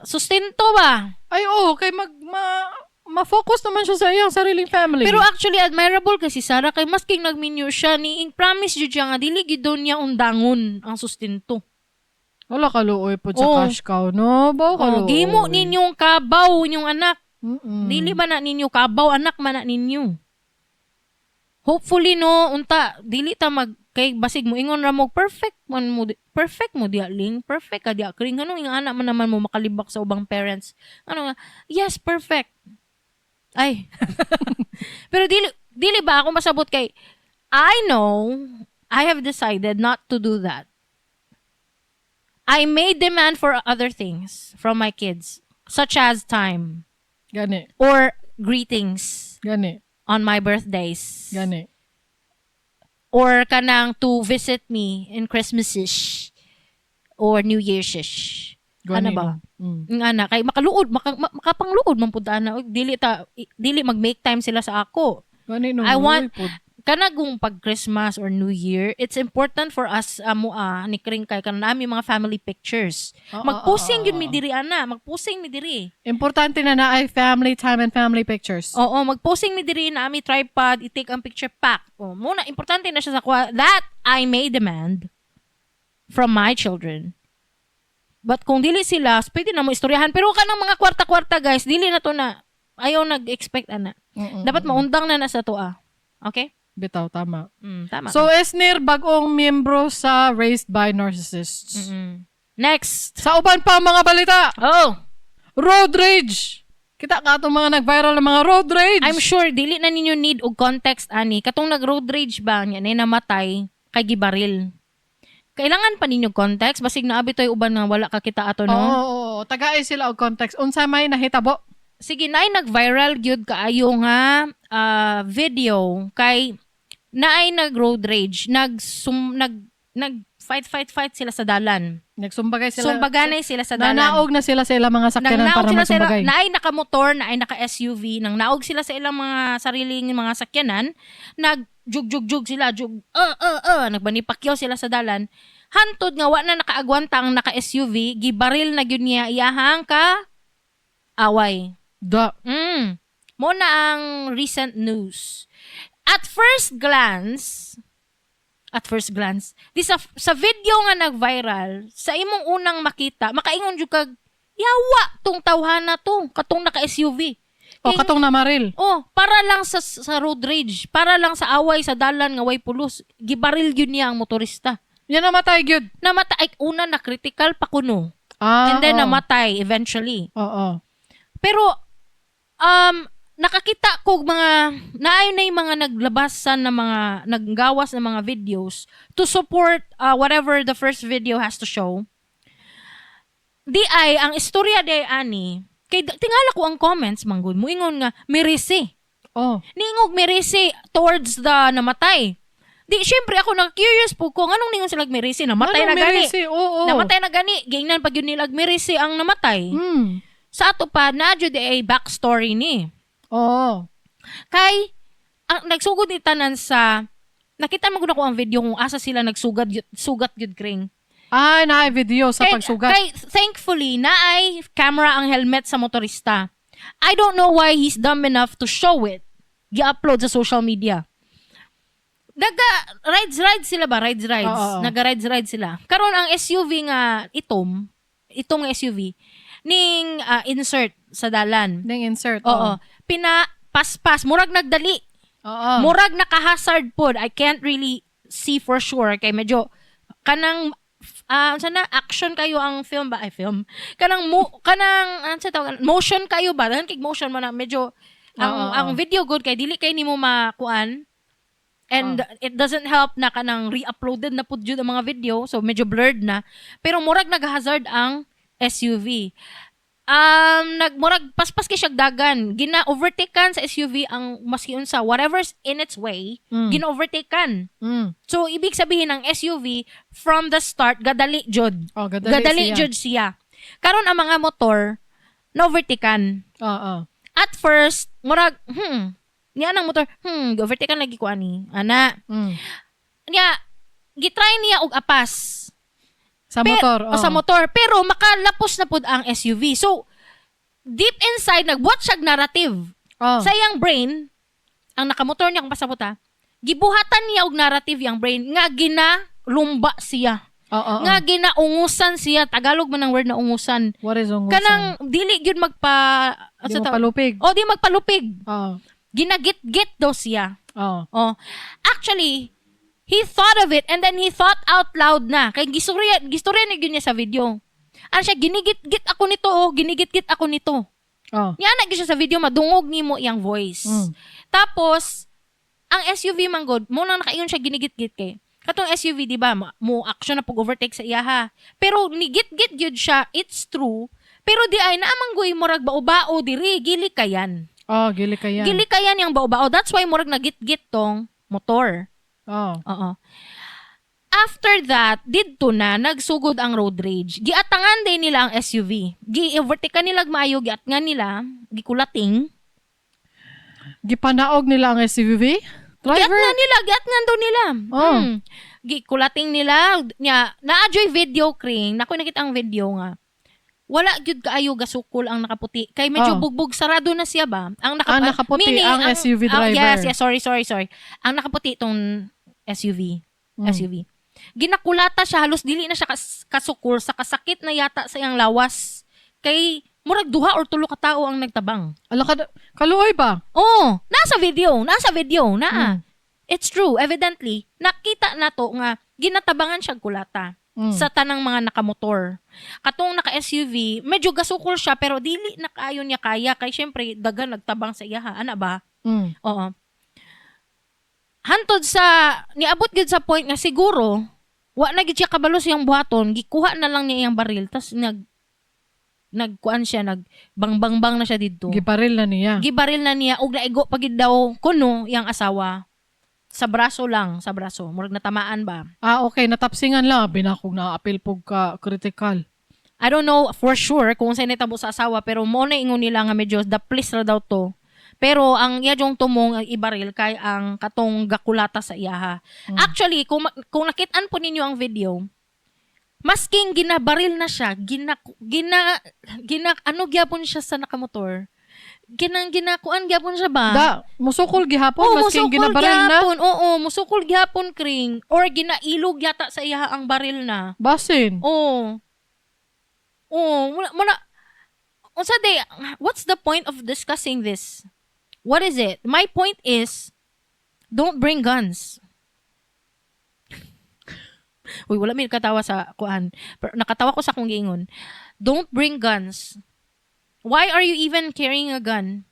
sustento ba. Ay, oo, kay ma-focus naman siya sa iyang sariling family. Pero actually admirable kasi si Sarah kay masking nagminyo siya ni promise jud siya nga dili gid daw niya undangon ang sustento. Wala kaluoy po sa Oo. cash cow, no? Baw Oh, kaluoy. gimo ninyong kabaw inyong anak. Mm-mm. Dili ba na ninyo kabaw anak man na ninyo. Hopefully no unta dili ta mag kay basig mo ingon ra mo perfect man mo perfect mo diya ling perfect ka diya kring nganong ing anak man naman mo makalibak sa ubang parents ano nga yes perfect ay pero dili dili ba ako masabot kay I know I have decided not to do that. I may demand for other things from my kids such as time Gani. or greetings Gani. on my birthdays. Gani. Or kanang to visit me in Christmas-ish or New Year's-ish. Gani. Ano ba? Mm. Nga na kay makaluod makapangluod man pud ana. Uy, dili ta dili mag-make time sila sa ako. Gani no. I want- luoy pod. Kana kung pag Christmas or New Year, it's important for us amo ni Kring kay kanang nami mga family pictures. Oo, Magpusing oo, gyud mi oo. diri ana, magpusing mi diri. Importante na na ay family time and family pictures. Oo, magposing mi diri na ami tripod, i-take ang picture pack. Oh, muna importante na siya sa kuha. That I may demand from my children. But kung dili sila, pwede na mo istoryahan. Pero kanang mga kwarta-kwarta guys, dili na to na ayaw nag-expect ana. Mm-mm. Dapat maundang na na sa to ah. Okay? Bitaw, tama. Tama. So, Esnir, bagong miyembro sa Raised by Narcissists. Next. Sa uban pa ang mga balita, Oh, road rage! Kita ka itong mga nag-viral na mga road rage. I'm sure dili na ninyo need og context ani. Katong nag-road rage ba niya na namatay kay gibaril. Kailangan pa ninyo context basig naabi toy uban nga wala ka kita ato no. Oo, oo, oo. Tagay sila og context. Unsa may nahitabo? Sige naay nag-viral gyud kaayo nga video kay naay nag-road rage, nag nag nag fight fight fight sila sa dalan. Nagsumbagay sila. Sumbaganay sila sa dalan. Nanaog na sila sa ilang mga sakyanan Nang para naog sila sa magsumbagay. naay nakamotor, naay naka-SUV, nang naog sila sa ilang mga sariling mga sakyanan, nag jug jug jug sila, jug nagbanipakyaw sila sa dalan. Hantod nga wa na nakaagwanta ang naka-SUV, gibaril na gyud niya iyahang ka away. Da. Mo na ang recent news. At first glance, di sa video nga nag-viral, sa imong unang makita, makaingon jud kag yawa tong tawhana to, katong naka-SUV. O katong namaril. Oh, para lang sa road rage, para lang sa away sa dalan nga way pulos, gibaril gyud niya ang motorista. Yan namatay gyud. Namatay ay, una na critical pa kuno. Ah, And then oo. namatay eventually. Oo. Pero nakakita ko mga naayon na yung mga naglabasan na mga naggawas na mga videos to support whatever the first video has to show. Di ay ang istorya di ay ani kay tingala ko ang comments manggod muingon nga merese. Oh. Niingog merese towards the namatay. Di syempre ako na-curious po ko nganong ningon sila merese namatay Anong na gani. merese? Oo. Namatay na gani giingnan pag yun nila merese ang namatay. Sa ato pa na jud ay backstory ni. Oo. Kay ang nagsugod ni tanan sa nakita man gud ako ang video kung asa sila nagsugat sugat gyud kring. Ay, naay video sa Kay, pagsugat. kay thankfully naay camera ang helmet sa motorista. I don't know why he's dumb enough to show it. Gi-upload sa social media. Naga rides rides sila ba? Rides rides. Oo. Naga rides rides sila. Karon ang SUV nga itom, itom nga SUV ning insert sa dalan. Ning insert. Oo. Pina paspas murag nagdali. Oo. Murag naka-hazard pod. I can't really see for sure kay medyo kanang unsa na action kayo ang film ba ay film kanang mo kanang unsa tawag motion kayo ba dahil kay motion man na medyo ang Oo, oo. ang video good kay dili kay nimo makuan and it doesn't help na kanang re-uploaded na pud jud ang mga video so medyo blurred na pero murag nag-hazard ang SUV nagmurag paspas kay siyag dagan gina overtaken sa SUV ang maski unsa whatever's in its way gina-overtaken. So ibig sabihin ang SUV from the start gadali jud. Oh, gadali, Gadali siya. jud siya. Karon ang mga motor na overtaken. Oo. At first murag niya ang motor overtaken lagi ko ani. Ana. Niya, gitry niya og apas. Sa motor. O sa motor. Pero makalapos na pud ang SUV. So, deep inside, nagbuhat siya narrative. Sa iyang brain, ang nakamotor niya kung pasabot ha, gibuhatan niya og narrative yang brain nga ginalumba siya. Oo. Nga ginaungusan siya. Tagalog man ang word na ungusan. What is ungusan? Kanang dili gyud magpa Di ano mo tawag? palupig. O di magpalupig. Ginagit-git daw siya. Oh. Actually, he thought of it and then he thought out loud na. Kay gistorya, gistorya ni gyud niya sa video. Ano siya, ginigit-git ako nito, oh, ginigit-git ako nito. Niya na gyud siya sa video, madungog nimo iyang voice. Tapos, ang SUV man god, mo nang nakaingon siya ginigit-git kay. Katong SUV, di ba, mo action na pag-overtake sa iyaha. Pero nigit-git gyud siya, it's true. Pero di ay naamang guy murag bao-bao diri, gili kayan. Oh, gili kayan. Gili kayan yang bao-bao. That's why murag nagit-git tong motor. Oo. After that, didto na nagsugod ang road rage. Giatangan din nila ang SUV. Gi-overtake nila maayo, giatngan nila, gikulating. Gipanaog nila ang SUV? Driver? Giatngan nila, giatngan daw nila. Oh. Gikulating nila, nya naa-joy video kring, nako nakita ang video nga. Wala gyud kaayo gasukol ang nakaputi. Kay medyo bugbog sarado na siya ba? Ang Ang nakaputi, meaning, ang SUV driver. Yes, sorry, sorry, sorry. Ang nakaputi itong SUV. SUV. Ginakulata siya, halos dili na siya kasukol sa kasakit na yata sa iyang lawas. Kay murag duha or tulo ka tao ang nagtabang. Ala ka, kaluoy ba? Oh, nasa video, naa. It's true, evidently, nakita na to nga ginatabangan siya kulata sa tanang mga nakamotor. Katong naka-SUV, medyo gasukol siya pero dili na kaayo niya kaya kay syempre dagan nagtabang sa iya ha. Ana ba? Oo. Hantod sa niabot gid sa point nga siguro wa na gid siya kabalo sa iyang buhaton, gikuha na lang niya iyang baril tas nagkuan siya, nag bang bang bang na siya didto. Gibaril na niya. Gibaril na niya og naigo pa gid daw kuno iyang asawa. Sa braso lang, sa braso. Murag natamaan ba? Ah, okay. Natapsingan lang. Binakog na apil pog ka critical. I don't know for sure kung sa'y nitabo sa asawa, pero mo na ingon nila nga medyo the please ra daw to. Pero ang iya jong tumong ang ibaril kay ang katong gakulata sa iyaha. Actually, kung nakitaan po ninyo ang video, masking ginabaril na siya, gina gina gina ano gyapon siya sa nakamotor. Ginang ginakuan gyapon siya ba? Da, musukol gihapon, Oo, masking musukol ginabaril na. gyapon. Oo, musukol gyapon kring or ginailog yata sa iyaha ang baril na. Basin. Oo. Oo, muna, unsa day, what's the point of discussing this? What is it? My point is, don't bring guns. Uy, wala mi katawa sa kuan. Pero nakatawa ko sa akong giingon. Don't bring guns. Why are you even carrying a gun?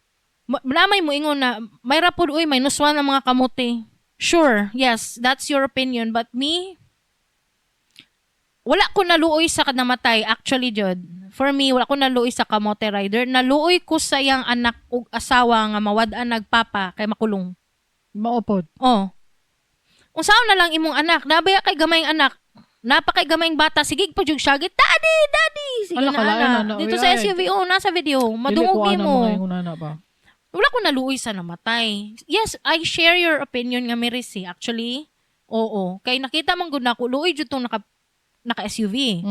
Lamay mo ingon na may rapod uy, -1 ang mga kamote. Sure, yes, that's your opinion. But me, wala ko naluoy sa namatay actually jud. For me, wala ko naluoy sa kamote rider. Naluoy ko sa iyang anak ug asawa nga mawad-an nagpapa kay makulong. Maupod. Oh. Unsaon na lang imong anak, nabaya kay gamayng anak, napakay gamayng bata, sige pa jud siya, daddy, daddy. Sige Ala, na kalain ana. na na, Dito uy, sa ay. SUV, oh, nasa video, Dili madungog ko ana nimo. mga ingon ana ba? Wala ko naluoy sa namatay. Yes, I share your opinion nga Mirisi. Actually, oo. Kay nakita man gud nako luoy jud tong naka SUV.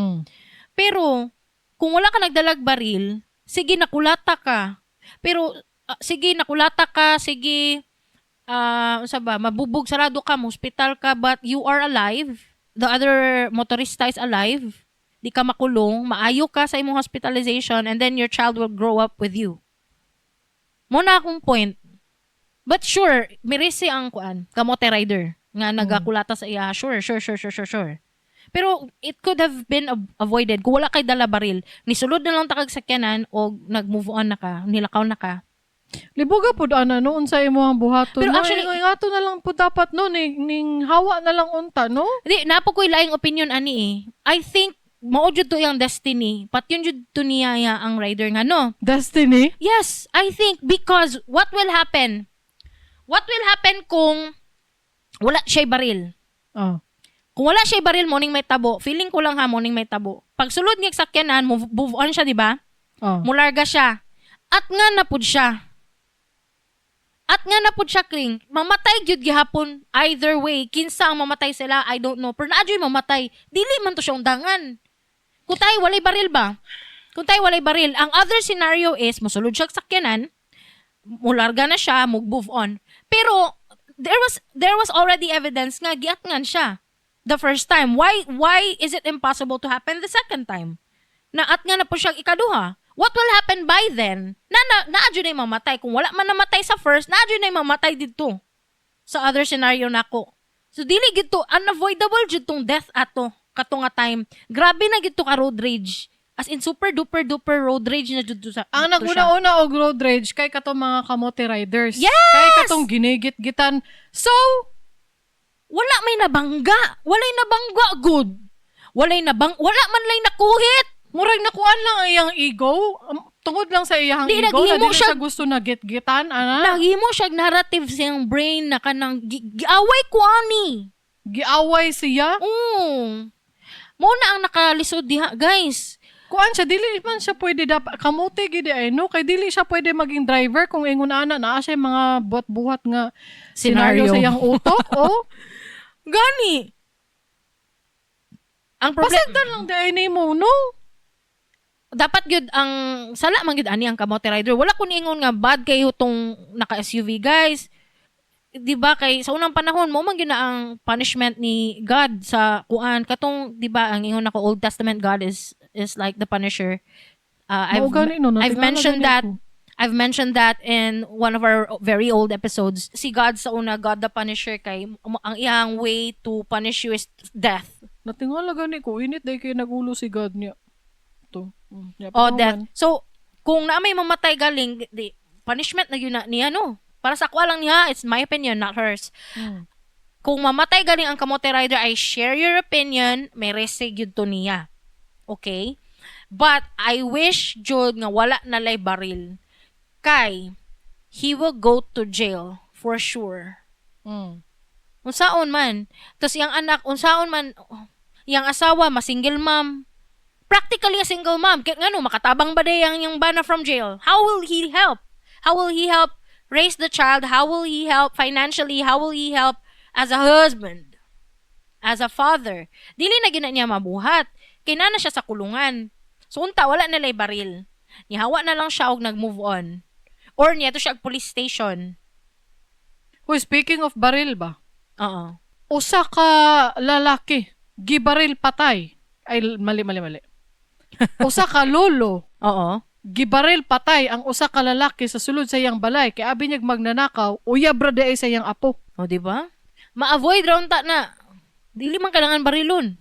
Pero kung wala ka nagdalag baril, sige nakulata ka. Pero sige nakulata ka, sige unsa ba, mabubog sarado ka, hospital ka, but you are alive. The other motorista is alive. Di ka makulong, maayo ka sa imong hospitalization and then your child will grow up with you. Mo na akong point. But sure, mirisi ang kuan, kamote rider nga nagakulata sa iya. Sure. Pero it could have been avoided kung wala kay dala baril. Nisulod na lang takag sakyanan o nag-move on na ka, nilakaw na ka. Libuga pud ana no unsa imo ang buhaton. Pero No, actually- ingato na lang pud dapat no ning hawa na lang unta no. Di napo ko'y laing opinion ani eh. I think mao jud to iyang destiny. Patyon jud to niya ya ang rider nga no. Destiny. Yes, I think because what will happen? What will happen kung wala siya'y baril? Kung wala siya'y baril, morning may tabo. Feeling ko lang ha, morning may tabo. Pag sulod niya sa sakyanan, move on siya, di ba? Mularga siya. At nga na pud siya. At nga na pud siya, Kring, mamatay gyud gihapon either way. Kinsa ang mamatay sila, I don't know. Pero naa jud mamatay. Dili man to siya undangan. Kung tayo walay baril ba? Kung tayo walay baril, ang other scenario is mosulod siya sa sakyanan, mularga na siya, move on. Pero there was already evidence nga giatngan siya the first time. Why is it impossible to happen the second time? Na at nga na po siya ikaduha. What will happen by then? Na naa jud na mamatay. Kung wala man namatay sa first, naa jud na mamatay dito. Sa other scenario nako. So dili gito unavoidable jud tong death ato kato nga time. Grabe na gito ka road rage. As in super duper duper road rage na jud to sa Ang to siya. naguna-una og road rage kay katong mga kamote riders. Yes! Kay katong ginigit-gitan. So, Wala may nabangga. Walay nabangga good. Walay nabang wala man lay nakuhit. Murag nakuan lang ang iyang ego. Tungod lang sa iyang Di, ego na naghimo dili siya gusto na git-gitan ana. Naghimo siya narrative sa iyang brain na kanang giaway ko ani. Giaway siya. Oo. Mo na ang nakalisod diha, guys. Kuan siya, dili man siya pwede dapat kamote gid ay no, kay dili siya pwede maging driver kung ingon ana naa siya mga buhat-buhat nga scenario sa iyang utok. Oh, Gani. Ang problema pasagdan lang di ay nimo, no? Dapat gyud ang sala man gyud ani ang kamote rider. Wala ko niingon nga bad kayo tong naka SUV, guys. 'Di ba kay sa unang panahon mo man gyud na ang punishment ni God sa kuan katong, 'di ba, ang ingon nako, Old Testament God is like the punisher. Mao gani, no, I've natingala mentioned gani that ko. I've mentioned that in one of our very old episodes. Si God sa una, God the Punisher, kay ang iyang way to punish you is death. Natingala gani ko, init day kay nagulo si God niya. To. Ya, Oh, pahuman. death. So, kung na may mamatay galing, di, punishment na yun na niya, no? Para sa ako lang niya, it's my opinion, not hers. Kung mamatay galing ang kamote rider, I share your opinion, may resig yun to niya. Okay? But, I wish, jud, nga wala na lay baril. Kay, he will go to jail for sure. Unsaon man. Tapos iyang anak, unsaon man, iyang asawa, ma-single mom. Practically a single mom. Kaya ngano, makatabang ba day ang iyang bana from jail? How will he help? How will he help raise the child? How will he help financially? How will he help as a husband? As a father? Dili na gina niya mabuhat. Kay naa na siya sa kulungan. So unta, wala na lay baril. Nihawa na lang siya og nag-move on. Or niya to siya og police station. Uy, speaking of baril ba? Oo. Usa ka lalaki gibaril patay. Ay, mali, mali, mali. Usa ka lolo gibaril patay ang usa ka lalaki sa sulod sa iyang balay kay abi niya magnanakaw, uyab ra diay sa iyang apo. O, di ba? Ma-avoid ra unta na. Dili man kailangan barilon.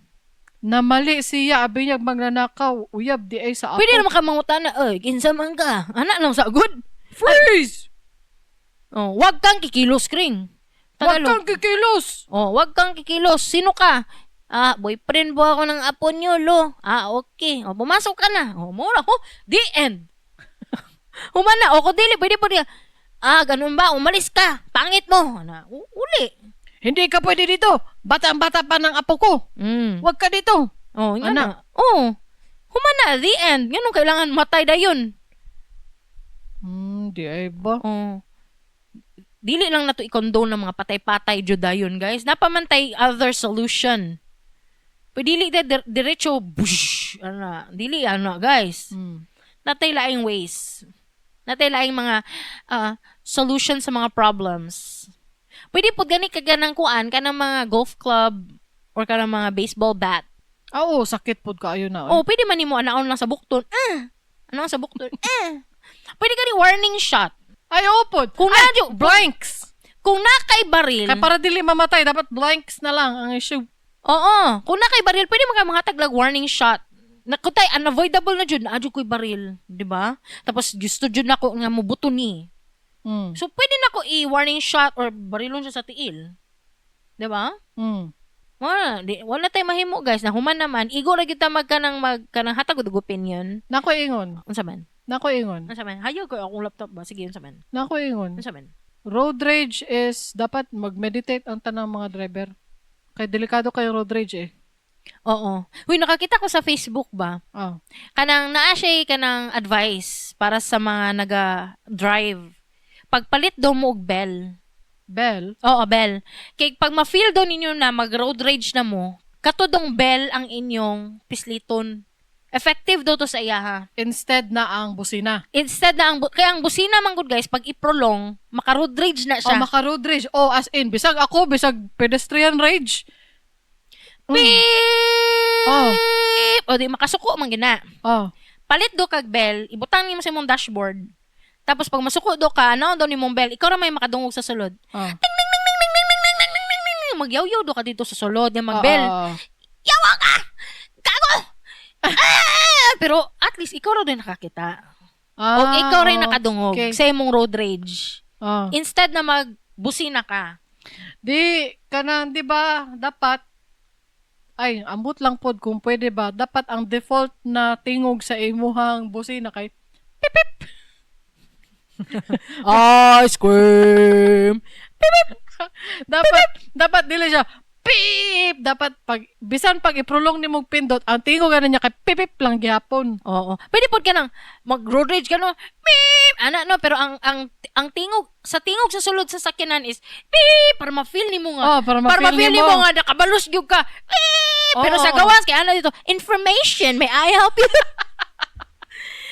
Na mali siya, abi niya magnanakaw, uyab di ay sa apo. Pwede naman ka mangutan na, "Oy, kinsa man ka?" Ana lang sa good. Freeze! Oh, wag kang kikilos, Kring. Wag Tagalog. kang kikilos! Oh, wag kang kikilos. Sino ka? Ah, boyfriend po ako ng apo niyo, lo. Ah, okay. O, pumasok ka na. O, mura. Oh, the end. Humana. O, kung dili, pwede po niya. Ah, ganun ba? Umalis ka. Pangit mo. Ana, uli. Hindi ka pwede dito. Bata-bata pa ng apo ko. Wag ka dito. Oh, nga Ana. na. Oh. Humana, the end. Ganun kailangan matay dayon. Di ay ba? Oh. Dili lang nato i-condone ng mga patay-patay jud dayon, guys. Napamantay other solution. Pwede dili ta diretso bush, ana, dili ano, guys. Natay laing ways. Natay laing mga solution sa mga problems. Pwede po gani ka ganang kuan kanang mga golf club or kanang mga baseball bat. Ah, oo, sakit pod kaayo na. Oh, pwede man nimo anaon lang sa bukton. Ah. Anaon sa bukton. Ah. Pwede gani warning shot. Ay, oo pod. Kung Ay, na blanks. Kung na kay baril. Kay para dili mamatay, dapat blanks na lang ang issue. Oo. Kung na kay baril, pwede man ka mga warning shot. Na kutay unavoidable na jud, naa jud ko'y baril, di ba? Tapos gusto jud nako nga mobuto ni. So pwede na ko i-warning shot or barilon siya sa tiil. Di ba? Wala, di, wala tay mahimo, guys. Na human naman, igo ra gyud ta magkanang magkanang hatag og opinion. Nako ingon. Unsa man? Nako ingon. Unsa man? Hayo ko akong laptop ba? Sige, unsa man? Nako ingon. Unsa man? Road rage is dapat mag-meditate ang tanang mga driver. Kay delikado kayo road rage eh. Oo. Uy, nakakita ko sa Facebook ba? Ah. Kanang naa siya kanang advice para sa mga naga-drive. Pagpalit daw mo og bell. Bell. Oo, bell. Kay pag ma-feel daw ninyo na mag-road rage na mo, katudong bell ang inyong pisliton. Effective daw to sa iya ha. Instead na ang busina. Instead na ang kaya ang busina man gud guys, pag i-prolong, maka-road rage na O siya. maka-road rage. Oh, as in, bisag ako, bisag pedestrian rage. Beep! Oh. O di makasuko man gina. Oh. Palit do kag bell, ibutang nimo sa imong dashboard. Tapos pag masuko do ka, ano daw nimong bell, ikaw ra may makadungog sa sulod. Oh. Ting ting ting ting ting ting ting ting ting ting ting. Magyaw-yaw do ka dito sa sulod, nga magbell. Oo. Yawa ka! Gago! Ah! Pero at least ikaw ra din nakakita. Ah, O ikaw rin nakadungog sa imong road rage. Oh. Instead na magbusina ka. Di, kanang, di ba, dapat, ay, ambot lang pod kung pwede ba, dapat ang default na tingog sa imuhang busina kay, Ice cream. dapat dili siya, pip! Dapat, pag, bisan pag iprolong ni mong pindot, ang tingog ano niya kay pipip lang gihapon. Oo. Pwede pod ka nang mag road rage ka no. Beep! Ana no, pero ang tingog sa tingog sa sulod sa sakyanan is beep para ma-feel nimo nga. Oh, para Para ma-feel ma-feel nimo. nimo nga nakabalos gyud ka. Beep! Pero Oo, sa oo. gawas kay ana dito, information, may I help you?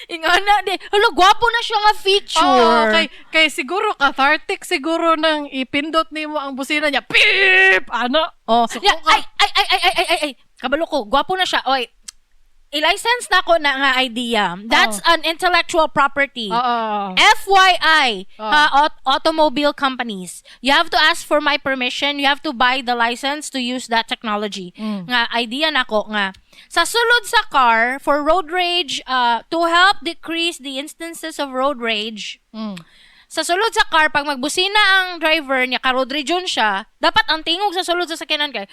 Ingana di. Hala, gwapo na siya nga feature. Oo, kay siguro cathartic siguro nang ipindot nimo ang busina niya. Pip! Ano? Oh, Suko yeah, ka. ay, ay, ay, ay, ay, ay, ay, ay. Kabalo ko, gwapo na siya. Oy, i-license na ako na nga idea. That's an intellectual property. Oo. FYI, Oh. automobile companies, you have to ask for my permission. You have to buy the license to use that technology. Nga idea nako nga sa sulod sa car for road rage, to help decrease the instances of road rage. Sa sulod sa car, pag magbusina ang driver niya, ka road rage yun siya, dapat ang tingog sa sulod sa sakyanan kay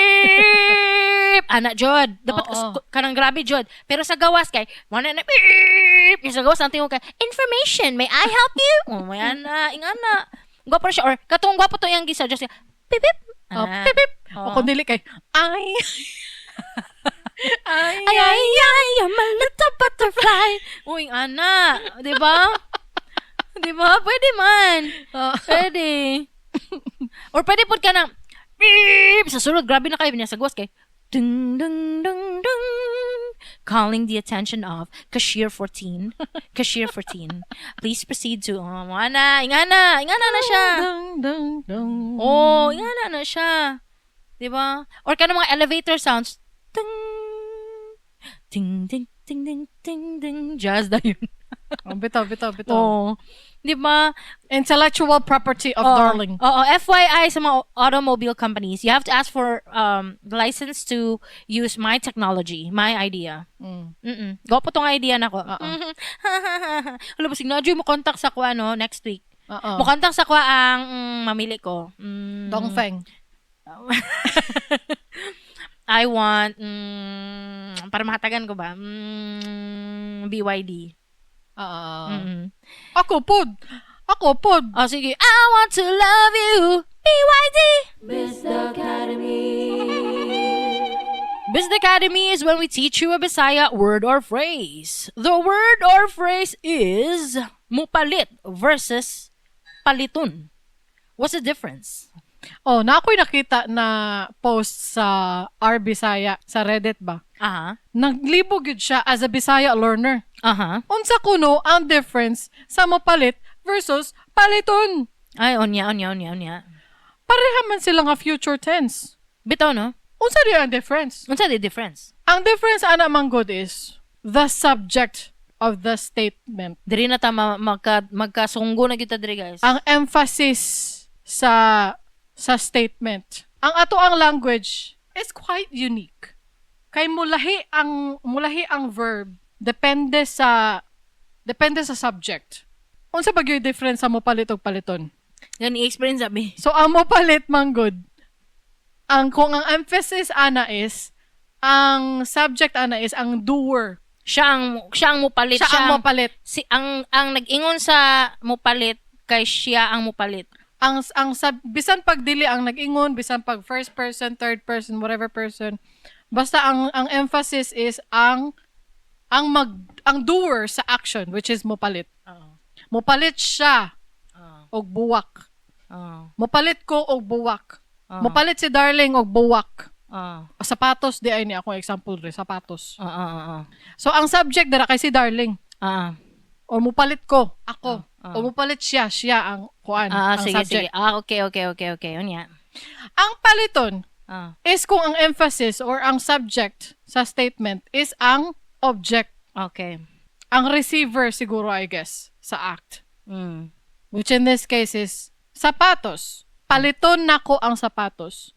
beep! Ana jud. Dapat Oo. kanang grabe jud. Pero sa gawas kay wala na beep! Yung sa gawas ang tingog kay information, may I help you? Oh, may ana, ingana. Gwapo siya or katong gwapo to iyang gisa just beep beep. Oh, Ana. pip, pip. Oo. O kung dili kay, ay. Ay, Ay, ay, ay, I'm a little butterfly. Uy, ana. Di ba? Di ba? Pwede man. Oh. Pwede. Or pwede po ka ng beep! Sa sulod, grabe na kayo. Niya sa gawas kay dung, dung, dung, dung. Calling the attention of cashier 14. Cashier 14. Please proceed to, oh, ana, ingana, ingana na siya. Dung, dung, dung. Oh, ingana na siya. Di ba? Or kanang mga elevator sounds. Ting, ding, ding, ding, ding, ding, ding. Jazz na yun. Oh, bitaw, bitaw, bitaw. Oh. Di ba? Intellectual property of Oo. Darling. Oo, FYI sa mga automobile companies, you have to ask for the license to use my technology, my idea. Gwapo tong idea nako. Oo. Wala, basig na mo contact sa kuha no next week. Oo. Mo contact sa kuha ang mamili ko. Dongfeng. I want para mahatagan ko ba? BYD. Oo. Ako pod. Ako pod. Oh, sige. I want to love you. BYD. Business Academy is when we teach you a Bisaya word or phrase. The word or phrase is mupalit versus palitun. What's the difference? Oh, na ako'y nakita na post sa R Bisaya sa Reddit ba? Aha. Naglibog yun siya as a Bisaya learner. Aha. Unsa kuno ang difference sa mopalit versus paliton? Ay, onya, onya, onya, onya. Pareha man sila nga future tense. Bitaw, no? Unsa di ang difference? Unsa the difference? Ang difference ana man good is the subject of the statement. Diri na ta magkasunggo na kita diri, guys. Ang emphasis sa statement. Ang ato ang language is quite unique. Kay mulahi ang verb depende sa subject. Unsa ba gyud difference sa mopalit og paliton? Gani experience sabi. So ang mopalit man good. Ang kung ang emphasis ana is ang subject ana is ang doer. Siya ang mupalit. Siya ang mopalit. Si ang nag-ingon sa mupalit kay siya ang mupalit. Ang sub, bisan pag dili ang nag-ingon, bisan pag first person, third person, whatever person, basta ang emphasis is ang doer sa action, which is mopalit. Mopalit siya og buwak. Mopalit ko og buwak. Mopalit si Darling og buwak. Sapatos di ay ni akong example re, sapatos. So ang subject dira kay si Darling. O mopalit ko, ako. O mopalit siya, siya ang kuan, ang Sige, subject. sige. Ah, okay. Unya. Ang paliton is kung ang emphasis or ang subject sa statement is ang object. Ang receiver siguro, I guess, sa act. Which in this case is sapatos. Paliton nako ang sapatos.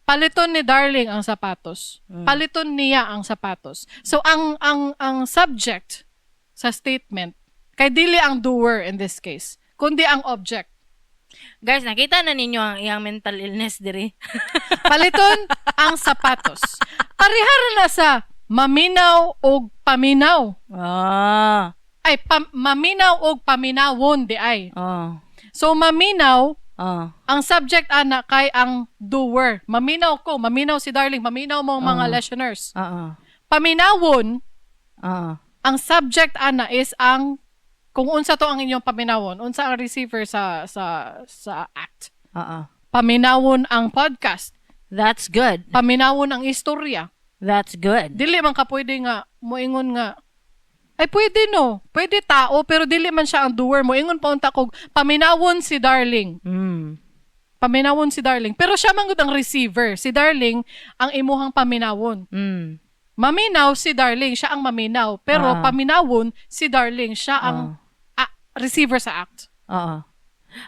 Paliton ni Darling ang sapatos. Paliton niya ang sapatos. So ang subject sa statement kay dili ang doer in this case, kundi ang object. Guys, nakita na ninyo ang iyang mental illness diri. Paliton ang sapatos. Parehara na sa maminaw og paminaw. Ay, maminaw og paminawon di ay. So maminaw, ang subject ana kay ang doer. Maminaw ko, maminaw si Darling, maminaw mo ang mga listeners. Paminawon, ang subject ana is ang kung unsa to ang inyong paminawon, unsa ang receiver sa act. Paminawon ang podcast. That's good. Paminawon ang istorya. That's good. Dili man ka pwede nga moingon nga ay pwede no. Pwede tao pero dili man siya ang doer mo. Ingon pa unta kog paminawon si Darling. Paminawon si Darling. Pero siya man gud ang receiver. Si Darling ang imuhang paminawon. Maminaw si Darling, siya ang maminaw. Pero paminawon si Darling, siya ang receiver sa act. Oo.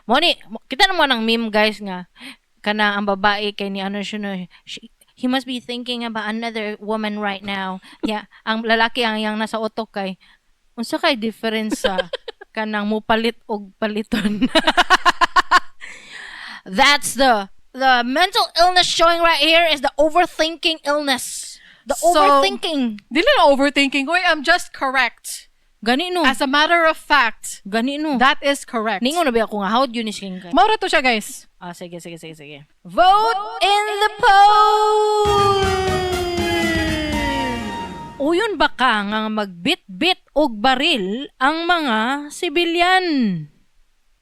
Mo ni kita na mo ng meme, guys, nga kana ang babae kay ni ano siya no, he must be thinking about another woman right now. Yeah, ang lalaki ang yang nasa utok kay unsa kay difference sa kanang mupalit og paliton. That's the mental illness showing right here is the overthinking illness. The So, overthinking. Dili na overthinking. Oy, I'm just correct. Gani no. As a matter of fact, Gani no. that is correct. Ningon na ba ako nga how yun ni kay? Maura to siya, guys. Ah, sige, sige, sige, sige. Vote in the poll! Uyon ba ka nga magbit-bit og baril ang mga sibilyan?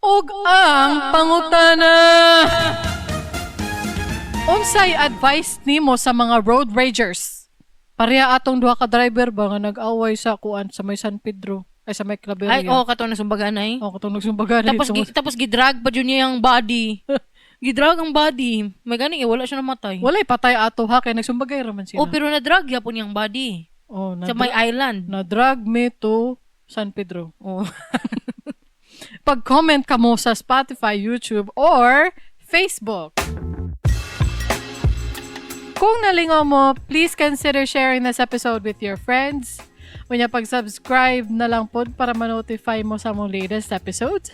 Ug ang pangutana. Unsay advice nimo sa mga road ragers? Pareha atong duha ka driver ba nga nag-away sa kuan sa may San Pedro ay sa may Claveria. Ay, oh, katong nasumbagan ay. Oh, katong nagsumbagan. Tapos gidrag pa jud niya yung body. Gidrag ang body. May gani eh, wala siya namatay. Walay patay ato ha kay nagsumbagay ra man sila. Oh, pero na-drag gyapon niyang body. Oh, Sa may island. Na-drag me to San Pedro. Oh. Pag-comment ka mo sa Spotify, YouTube, or Facebook. Kung nalingaw mo, please consider sharing this episode with your friends. Unya pag-subscribe na lang pod para ma-notify mo sa among latest episodes.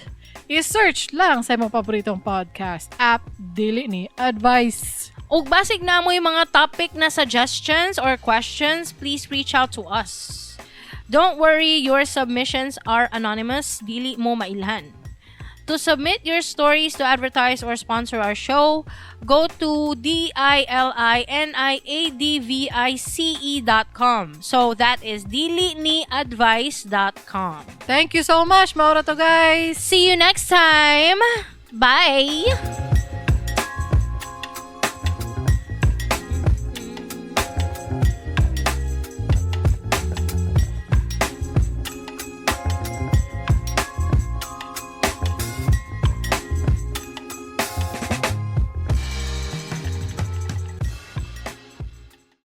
I-search lang sa imong paboritong podcast app, Dili Ni Advice. Ug basig na mo yung mga topic na suggestions or questions, please reach out to us. Don't worry, your submissions are anonymous. Dili mo mailhan. To submit your stories to advertise or sponsor our show, go to diliniadvice.com. So that is diliniadvice.com. Thank you so much. Maura to, guys. See you next time. Bye!